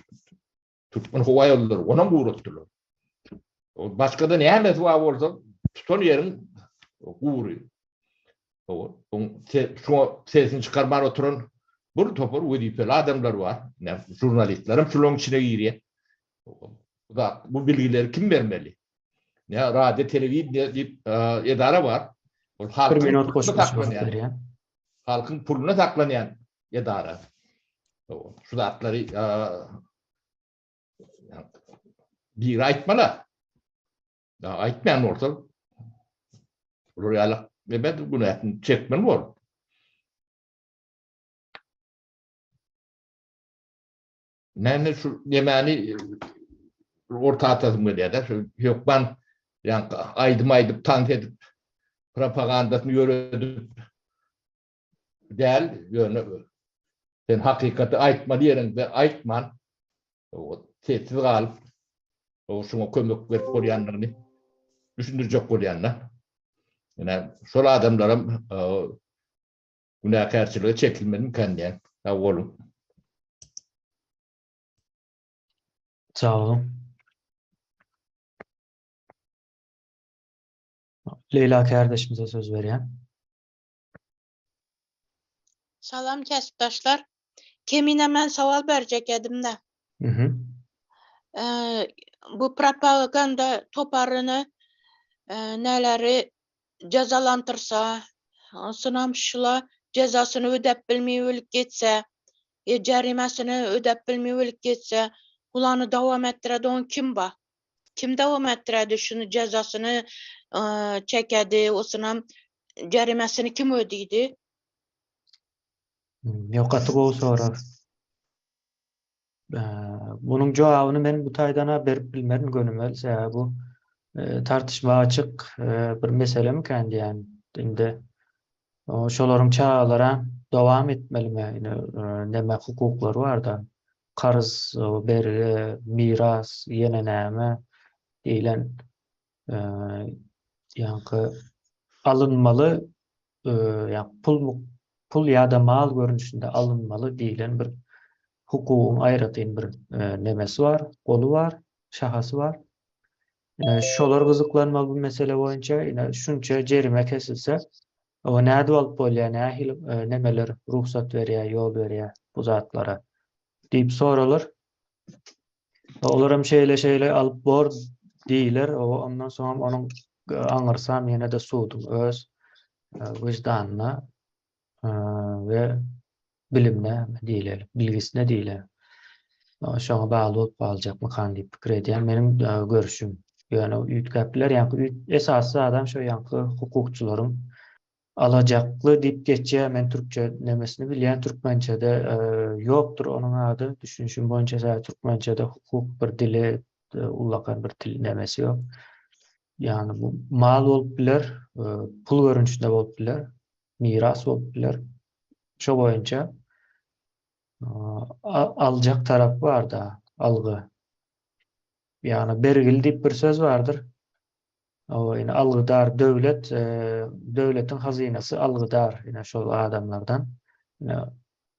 Türkmen howa ýollary onam guratdylar. Başga-da nämesi bar bolsa tutan ýeriň gury. Şoňa sesini çykarman oturan bir topar wezipeli adamlar bar. Ne žurnalistler hem şularyň içine girýär. Bu bilgileri kim bermeli? Ne radio, telewideniýe diýip edara bar. Ol halkyň puluna Halkyň puluna saklanýan edara. Şu zatlary biri aýtmaly. Aýtmaýan bolsa bular ýaly ebedi günäsini çekmeli bor. Näme şu nemäni orta atasym gelýär-de, şu hökman ýaňky aýdym aýdyp, tans edip, propagandasyny ýöredip däl, ýöne sen hakykaty aýtmaly ýeriňde aýtman, sessiz galyp, şuňa kömek berip bolýandygyny düşündirjek bolýan-da. Ine, şol adamlaram Günäkärçilige çekilmelimikan diýen. Sag boluň. Sag boluň. Leýla kärdeşimize söz berýän. Salam käsipdaşlar. Kemine men sowal berjek edimde. Mhm. Bu propaganda toparyny neleri jezalandyrsa, onsunam şula jezasyny ödäp bilmeý ölüp gitse, e, jerimesini ödäp bilmeý ölüp gitse, bulany dowam etdiredi on kim ba? Kim dowam etdiredi şuny jezasyny e, çekedi, osunam jerimesini kim ödeydi? Hmm, Ýok, gaty gowy sorag. Munuň jogabyny men bu taýdan-a berip bilmerin gönümel, sebäbi bu tartyşma açyk bir meselemikän diýýän. Indi şolaryň çagalara dowam etmelimi, indi neme hukuklary bar-da, karz, bergi, miras, ýene näme diýlen ýaňky alynmaly ýa pul pul ýa-da mal görnüşinde alynmaly diýlen bir hukugyň aýratyn bir nemesi bar, goly bar, şahasy bar. Ine, şolar gyzyklanmaly bu mesele boýunça, ine, şunça jerime kesilse, o nädip alyp bolýar, nähili nemeler rugsat berýär, ýol berýär bu zatlara diýip soralar. Olaram şeýle-şeýle alyp bor diýler, ondan soňam onuň aňyrsam ýene-de suduň öz wyždanyna we bilimine diýiler, bilgisine diýiler. Şoňa bagly bolup galjakmykan diýip pikir edýän meniň görüşüm. Ýöne üýtgäp biler, ýaňky esasy zadam şo ýaňky hukukçylaryň Alajakly diýip geçýär, men türkçe nemesini bilýän, türkmençede ýokdur onuň ady, düşünişim boýunça sebäbi türkmençede hukuk bir dili ullakan bir dil nemesi ýok. Ýagny bu mal bolup biler, pul görnüşinde bolup biler, miras bolup biler. Şo boýunça aljak tarap bar-da, algy. Ýagny bergili diýip bir söz bardyr. Hawa, ine algydar döwlet, döwletiň hazynasy algydar ine şol adamlardan. Ine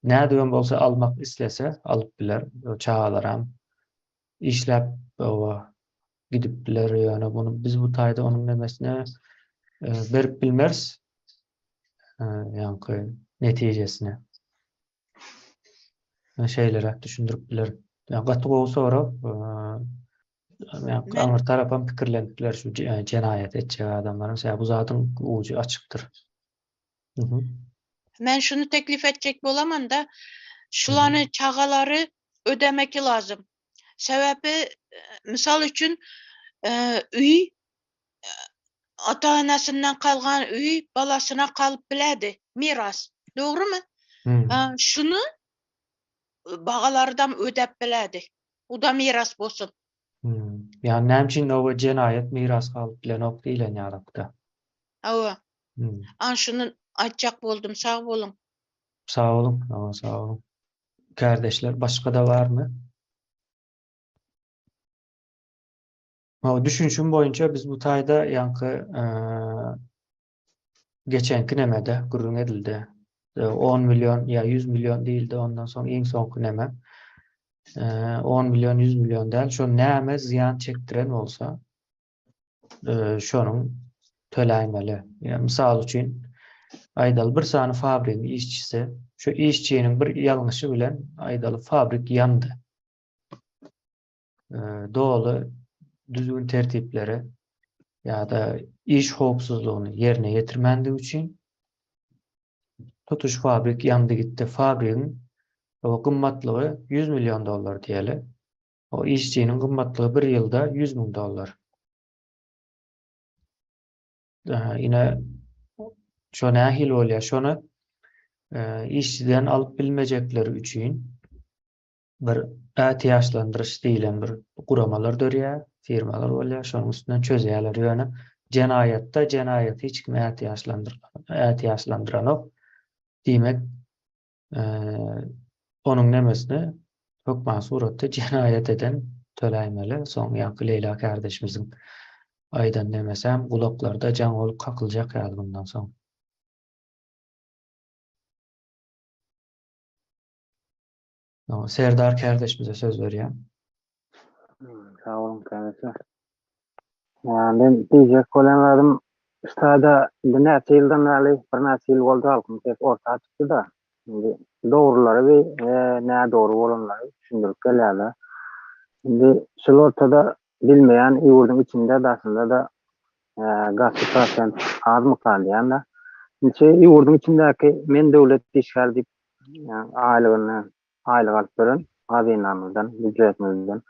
nädibem bolsa almak islese alyp biler. Çagalaram işläp hawa gidip biler ýöne muny biz bu taýda onuň nemesine berip bilmeris. Ýaňky netijesine. Şeýleräk düşündirip bilerin. Ýa gaty gowy sorag. Ýa aňyr tarapam pikirlenip biler şu jenaýat etjek adamlaryň. Sebäbi bu zadyň ujy açykdyr. Men şuny teklif etjek bolamanda, şulany çagalary ödemeki lazym. Sebäbi mysal üçin öý ata-enesinden kalgan öý balasyna kalyp biledi, miras. Dogrymy? Şuny bagalarydam ödäp biledi. U-da miras bolsun. Ýa näme üçin oba jenaýat miras galyp bilenok diýlen ýalakda. Hawa. An şuny aýtjak boldum. Sag boluň. Sag boluň. Hawa, sag boluň. Kärdeşler başga-da barmy? Hawa, düşünişim boýunça biz bu taýda ýaňky geçenki nemede gürrüň edildi. 10 million ýa 100 million diýildi, ondan soň iň soňky neme 10 million, 100 million däl, şo näme zyýan çekdiren bolsa, şonuň töläýmeli. Ýa mysal üçin, aýdaly bir sany fabrigiň işçisi, şu işçiniň bir ýalňyşy bilen aýdaly fabrik ýandy. Doly düzgün tertipleri ýa-da iş howpsuzlygyny ýerine ýetirmändigi üçin tutuş fabrik ýandy gitdi. Fabrigiň gymmatlygy 100 million dollar diýeli. O işçiniň gymmatlygy bir ýylda 100 müň dollar. Ine, şo nähili bolýar? Şony e, işçiden alyp bilmejekleri üçin bir ätiýaçlandyryş diýlen bir guramalar dörýär, firmalar bolýar, şonuň üstünden çözýärler. Ýöne jenaýatda jenaýaty hiç kim ätiýaçlandyranok. Diýmek, Onuň nemesini hökman suratda jenaýat eden töläýmeli. Soň ýaňky Leýla kärdeşimiziň aýdan nemesem gulaklarda jaň bolup kakyljak ýaly bundan soň. Serdar kärdeşimize söz berýän. Sag boluň kärdeşler. Men diýjek bolan zadym ştada indi näçe ýyldan bäri birnäçe ýyl boldy halkyň sesi orta çykdy-da. Indi dogrulary we nädogry bolanlary düşündirip gelýärler. Indi şul ortada bilmeýän ýurduň içinde daşynda-da gaty prosent azmyka diýýän-de. Indi ýurduň içindäki men döwlet işgäri diýip aýlygyny aýlyk alyp beren hazynamyzdan, býujetimizden.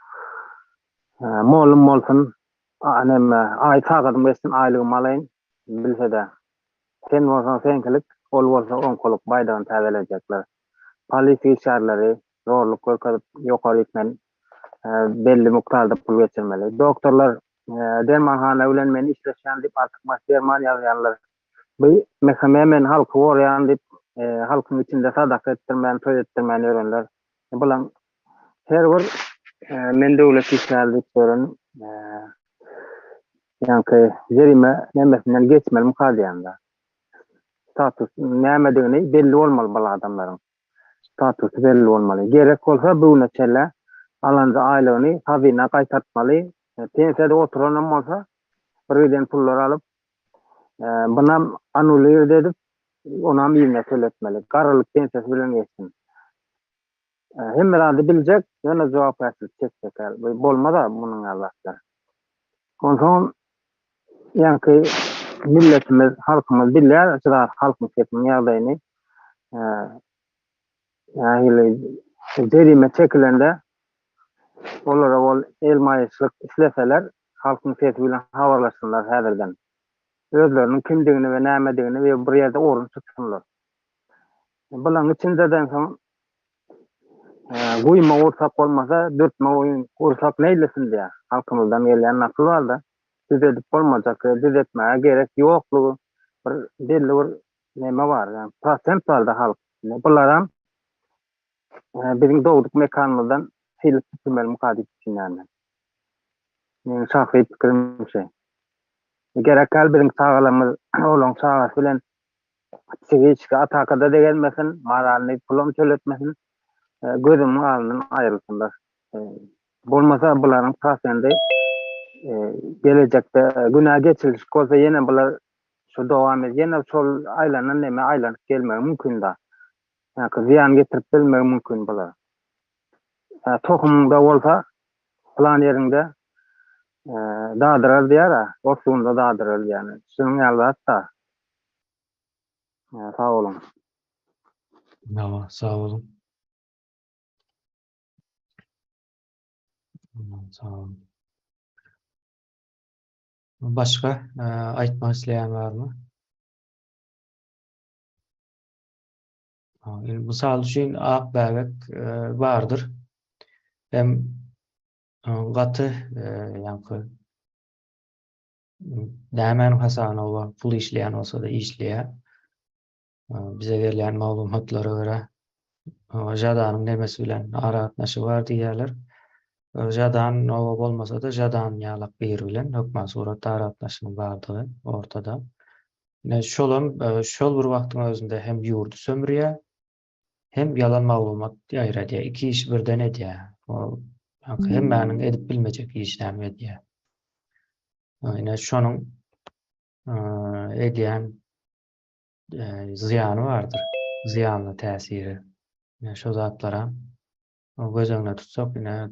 Mollum bolsun, neme, aý sagadym geçsin aýlygymy alaýyn, bilse-de. Sen bolsaň seňkilik, ol bolsa oňkulyk baýdagyny täzelejekler. Polisiýa işgärleri zorluk görkezip ýokaryk men belli mukdarda pul geçirmeli. Doktorlar dermanhana bilen men işleşýän diýip artykmaç derman ýazýanlar. Bu MHM men halky goraýan diýip, halkyň içinde sadaka etdirmän, toý etdirmän ýörenler. Bulaň her bir men döwlet işgäri diýip ýören ýaňky jerime nemesinden geçmelimika diýýän-de. Status nämedigini belli bolmaly bul adamlaryň. Statusy belli bolmaly. Gerek bolsa bu güne çenli alanja aýlygyny hazyna gaýtartmaly. Pensiýada oturanam bolsa bir giden pullar alyp Bunam annulir edip, onam yzyna töletmeli. Garrylyk pensiýasy bilen geçsin. Hemme zady biljek, ýöne jogapkärçilik çekjek däl. Bu bolmaz-a munuň ýaly zatlar. Onsoňam ýaňky milletimiz, halkymyz bilýär şu zat halkyň sesiniň ýagdaýyny. Nähili jerime çekilende olara bol elmaýyşlyk isleseler, Halkyň sesi bilen habarlaşsynlar häzirden. Özleriniň kimdigini we nämedigini we bir ýerde orun tutsynlar. Bulaň içindeden soň guýma gursak bolmasa, dürtme gursak neýlesin diýýär. Halkymyzdan gelýän nakyl bar-da, düzedip bolmajak we düzetmäge gerek ýoklugy bir belli bir neme bar, ýagny prosent bar-da halk içinde. Bularam biziň dogduk mekanymyzdan silip süpürmelimika diýip düşünýän men. Meniň şahsy pikirim şu. Gerek däl biziň çagalarymyz olaň çagasy bilen psihiçki atakada degelmesin, moralny pulam töletmesin, gözümiň alnyndan aýrylsynlar. Bolmasa bularyň prosendi gelejekde günä geçilişik bolsa ýene bular şu dowam edip ýene şol aýlanan neme aýlanyp gelmegi mümkin da. Ýa-da zyýan getirip bilmegi mümkin bular. Tohumyňda bolsa pylan ýeriňde dadyrar diýýär-ä, ot suwunda dadyrar diýýär. Şunuň ýaly zat-da. Sag boluň. Hawa, sag boluň. Sag boluň. Başga aýtmak isleýän barmy? Mysal üçin ak bäbek bardyr. Hem gaty ýaňky nämäniň hasabyna oba pul işleýän bolsa-da işleýär. Bize gelýän maglumatlara görä Žadanyň nemesi bilen aragatnaşygy bar diýýärler. Žadan oba bolmasa-da Žadan ýalak biri bilen hökman suratda aragatnaşygyň bardygy ortada. Ine şolam şol bir wagtyň özünde hem ýurdy sömürýär, hem ýalan maglumat ýaýradýar. Iki işi birden edýär. Ol hemmäniň edip bilmejek işini edýär. Ine şonuň edýän zyýany bardyr. Zyýanly täsiri. Ine şo zatlara göz öňüne tutsak, ine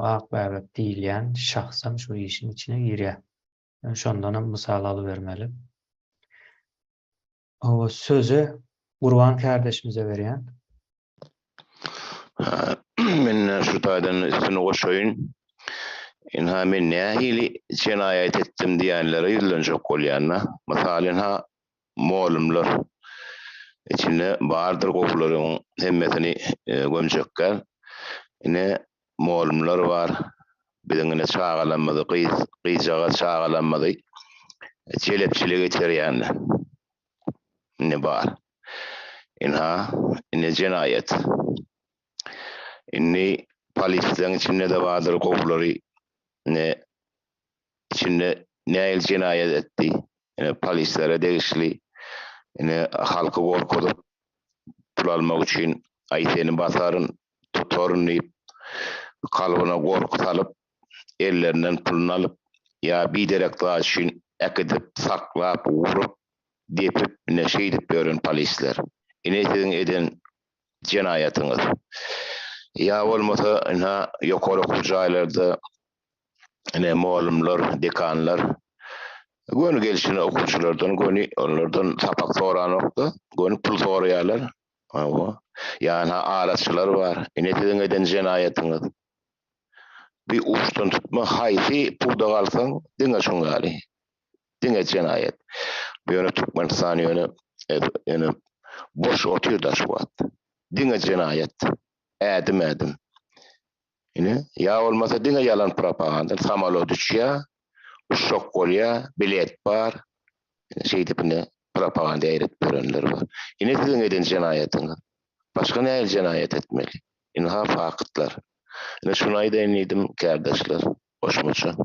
ak bäbek diýilýän şahsam şu işiň içine girýär. Şondanam mysal alybermeli. Hawa, sözi Gurban kärdeşimize berýän. Men şu taýdan üstüni goşaýyn. Ynha men nähili jenaýat etdim diýenlere ýüzlenjek bolýan-da. Mysal ynha molumlar içinde bardyr gowularyň hemmesini gömjekgä. Ine molumlar bar. Biziň ine çagalarymyzy gyz gyzjagaz çagalarymyzy jelepçilige iterýänler. Indi bar. Ynha, indi jenaýat. Indi polisleriň içinde-de bardyr gowulary. Ine, içinde nähili jenaýat etdi? Ine, polislere degişli. Ine, halky gorkuzyp, pul almak üçin, aý seni basaryn, tutaryn diýip, kalbyna gorky salyp, ellerinden puluny alyp, ýa biderek zat üçin äkidip, saklap, urup, depip, ine şeýdip ýören polisler. Ine siziň eden jenaýatyňyz. Ýa bolmasa, ynha, ýokary okuw jaýlarda ine mugallymlar, dekanlar göni gelşine okuwçylardan göni onlardan sapak soranokda, göni pul soraýarlar. Hawa. Ýa ynha araçylar bar. Ine siziň eden jenaýatyňyz. Bir uçdan tutma haýsy pudak alsaň diňe şuň ýaly. Diňe jenaýat. Bu ýöne Türkmenistan ýöne ýöne boş otyr da şu wagt. Diňe jenaýat. Ädim ädim. Ine ýa bolmasa diňe ýalan propaganda. Samolot uçýa, uçjak bolýa, bilet bar. Ine şeýdip ine propaganda ýaýradyp ýörenler bar. Ine siziň eden jenaýatyňyz. Başga nähili jenaýat etmeli? Ynha faktlar. Ine şuny aýdaýyn diýdim kärdeşler goşmaça.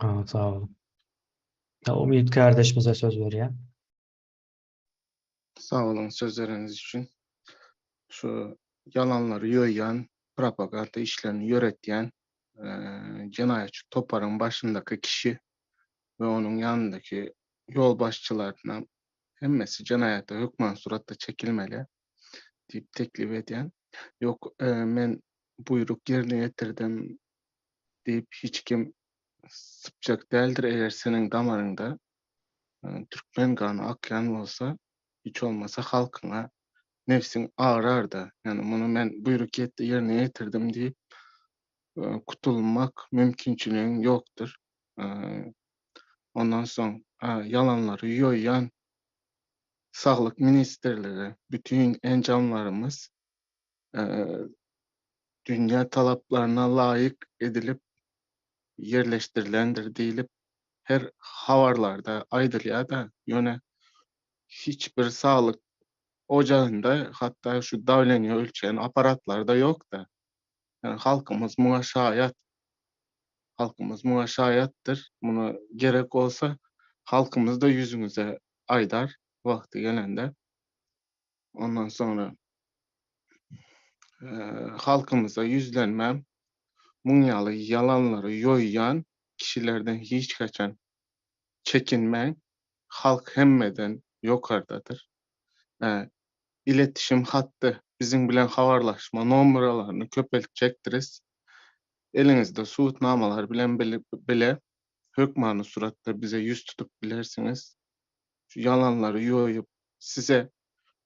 Sag boluň. Umyt kärdeşimize söz berýän. Sag boluň söz bereniňiz üçin. Şu ýalanlary ýoýýan, propaganda işlerini ýöretýän jenaýatçy toparyň başyndaky kişi we onuň ýanyndaky ýolbaşçylaryna hemmesi jenaýata hökman suratda çekilmeli diýip teklip edýän. Ýok, men buýruk ýerine ýetirdim diýip hiç kim sypjak däldir, eger seniň damaryňda türkmen gany akýan bolsa, hiç bolmasa halkyňa nebsiň agyrar-da. Ýagny muny men buýruk ýetdi ýerine ýetirdim diýip kutulmak mümkinçiligiň ýokdur. Ondan soň ýalanlary ýoýýan Saglyk ministrligi bütin enjamlarymyz dünýä talaplaryna laýyk edilip ýerleşdirilendir diýlip her habarlarda aýdylýar-da, ýöne hiç bir saglyk ojagynda hatda şu dawleniýe ölçeýän apparatlar-da ýok-da. Ýagny halkymyz muňa şaýat. Halkymyz muňa şaýatdyr. Muny gerek bolsa halkymyz-da ýüzüňize aýdar wagty gelende. Ondan soňra halkymyza ýüzlenmäm muň ýaly ýalanlary ýoýýan kişilerden hiç haçan çekinmäň. Halk hemmeden ýokardadyr. iletişim hatdy, biziň bilen habarlaşma nomeralaryny köpeltjekdiris. Eliňizde subutnamalar bilen bile hökmany suratda bize ýüz tutup bilersiňiz. Şu ýalanlary ýoýup, size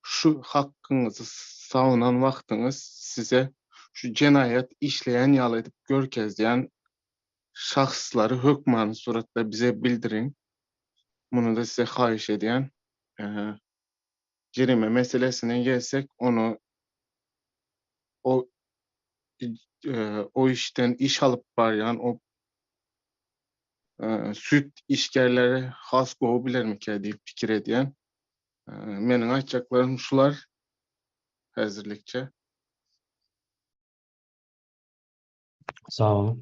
şu hakkyňyzy sawynan wagtyňyz size şu jenaýat işleýän ýaly edip görkezýän şahslary hökmany suratda bize bildiriň. Muny-da size haýyş edýän. Jerime meselesine gelsek, ony o o işden iş alyp barýan o süýt işgärleri has gowy bilermikä diýip pikir edýän. Meniň aýtjaklarym şular häzirlikçe. Sag boluň.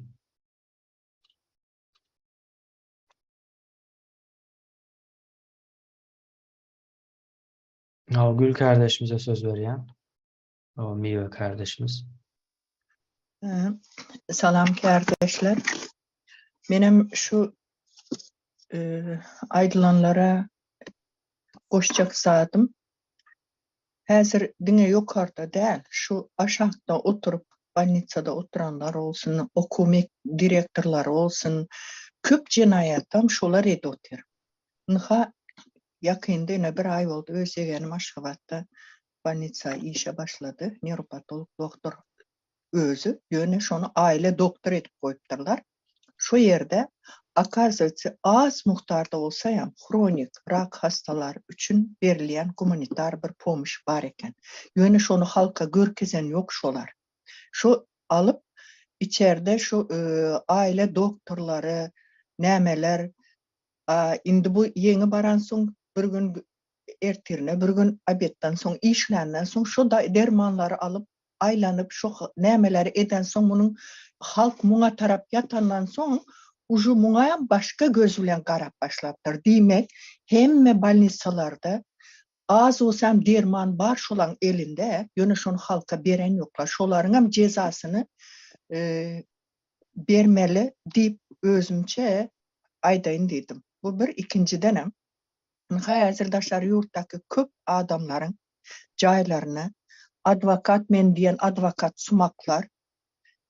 Gül kardeşimize söz berýän. O Miwe kardeşimiz. Salam kardeşler. Menem şu aýdylanlara goşjak zadym. Häzir diňe ýokarda däl, şu aşakda oturyp, bolnisada oturanlar bolsun, okuw direktorlary bolsun, köp jenaýatam şolar edip otyr. Ynha, ýakynda ine bir aý boldy, öz ýegenim Aşgabatda bolnisa işe başlady, newropatolog doktor özi, ýöne şony aile doktor edip goýupdyrlar. Şo ýerde, okazywaytsa, az mukdarda bolsaýam, hronik rak hastalar üçin berilýän gumanitar bir pomyş bar eken. Ýöne şony halka görkezen ýok şolar. Şo alyp, içerde şu aile doktorlary, nämeler, a indi bu ýeňi baransoň bir gün ertirine bir gün obedden soň işländen soň şo dermanlary alyp aýlanyp şo nämeleri edensoň munuň halk muňa tarap ýatandan soň uje muňa başga göz bilen garap başlapdyr. Diýmek hemme bolnisalarda az bolsam derman bar şolaň elinde ýöne şony halka beren ýoklar. Şolaryňam jezasyny bermeli diýip özümçe aýdaýyn diýdim. Bu bir ikinjidenem Ynha häzir daşary ýurtdaky köp adamlaryň jaýlaryna adwokat men diýen adwokat sumaklar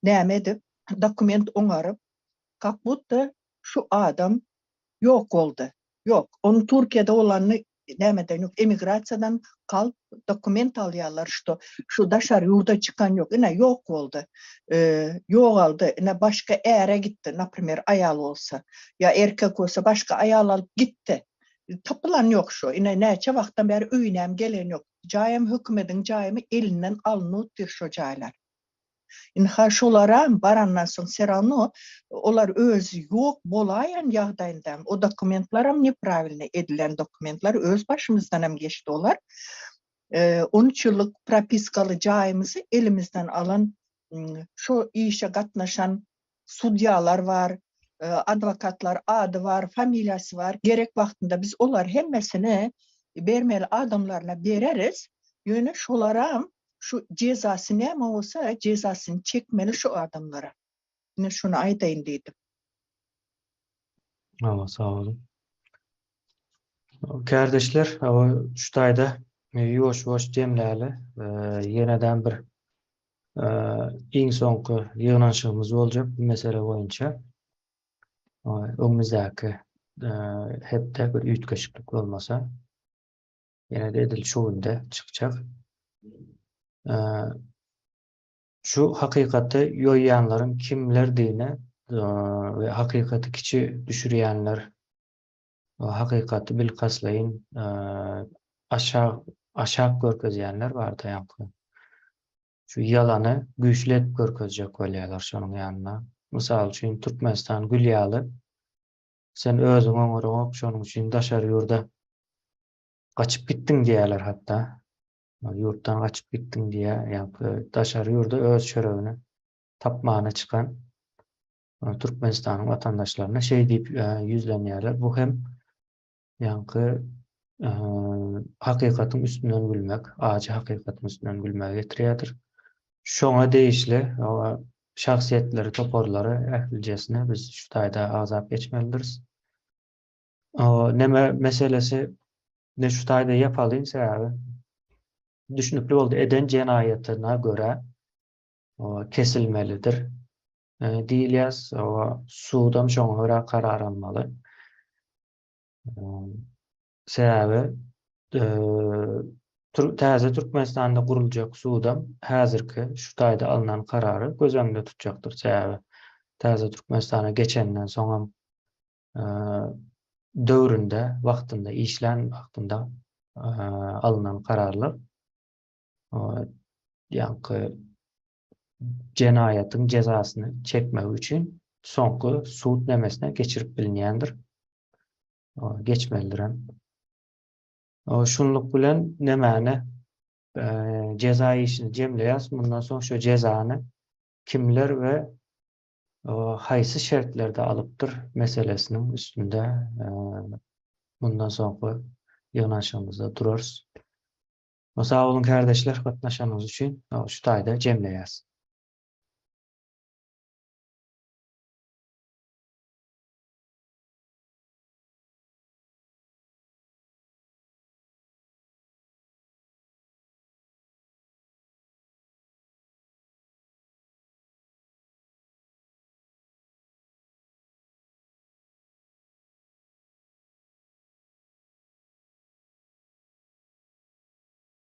näme edip dokument oňaryp kak budda şu adam ýok boldy ýok onuň Türkiýede bolanyny nämeden ýok emigrasiýadan galp dokument alýarlar şto şu daşary ýurda çykan ýok ine ýok boldy ýogaldy ine başga äre gitdi naprimer aýal bolsa ýa erkek bolsa başga aýal alyp gitdi tapylan ýok şu ine näçe wagtdan bäri öýünem gelen ýok jaýam hökümediň jaýymy elinden alnypdyr şo jaýlar Ynha şolaram barandan soň serawno olar özi ýok bolaýan ýagdaýyndam o dokumentlaram nepravilno edilen dokumentlar öz başymyzdanam geçdi olar. 13 ýyllyk propiskaly jaýymyzy elimizden alan şo işe gatnaşan sudýalar bar, adwokatlar ady bar, familiýasy bar. Gerek wagtynda biz olar hemmesini bermeli adamlaryna bereris. Ýöne şolaram şu jezasy näme bolsa jezasyny çekmeli şu adamlara. Ine şuny aýdaýyn diýdim. Hawa, sag boluň. Kärdeşler, hawa, şu taýda ýuwaş-ýuwaş jemläli. Ýeneden bir iň soňky ýygnanyşygymyz boljak bu mesele boýunça. Öňümizdäki hepde bir üýtgeşiklik bolmasa, ýene-de edil şu günde çykjak. Şu hakykaty ýoýýanlaryň kimlerdigine we hakykaty kiçi düşürýänler, hakykaty bilkastlaýyn aşak aşak görkezýänler barda ýaňky. Şu ýalany güýçli edip görkezjek bolýarlar şonuň ýanyna. Mysal üçin Türkmenistan gül ýaly. Sen özüň oňaraňok şonuň üçin daşary ýurda gaçyp gitdiň diýýärler hatda. Ýurtdan gaçyp gitdiň diýýär. Ýaňky daşary ýurda öz çöregini tapmana çykan Türkmenistanyň watandaşlaryna şeý diýip ýüzlenýärler. Bu hem ýaňky hakykatyň üstünden gülmek, ajy hakykatyň üstünden gülmege getirýärdir. Şoňa degişli şahsyýetleri, toparlary ählijesini biz şu taýda agzap geçmelidiris. Neme meselesi ne şu taýda ýapalyň sebäbi. Düşünükli boldy. Eden jenaýatyna görä kesilmelidir diýilýär. Sudam şoňa görä karar almaly. Sebäbi täze Türkmenistanda guruljak sudam häzirki şu taýda alnan karary göz öňünde tutjakdyr. Sebäbi täze Türkmenistana geçenden soňam döwründe, wagtynda, işlän wagtynda alnan kararlar ýaňky jenaýatyň jezasyny çekmegi üçin soňky sud nemesine geçirip bilinýändir. Geçmelidirem. Şunluk bilen nemäni jeza işini jemleýäs. Mundan soň şu jezany kimler we haýsy şertlerde alypdyr meselesiniň üstünde mundan soňky ýygnanyşygymyzda durarys. Sag boluň kärdeşler gatnaşanyňyz üçin. Şu taýda jemleýäs.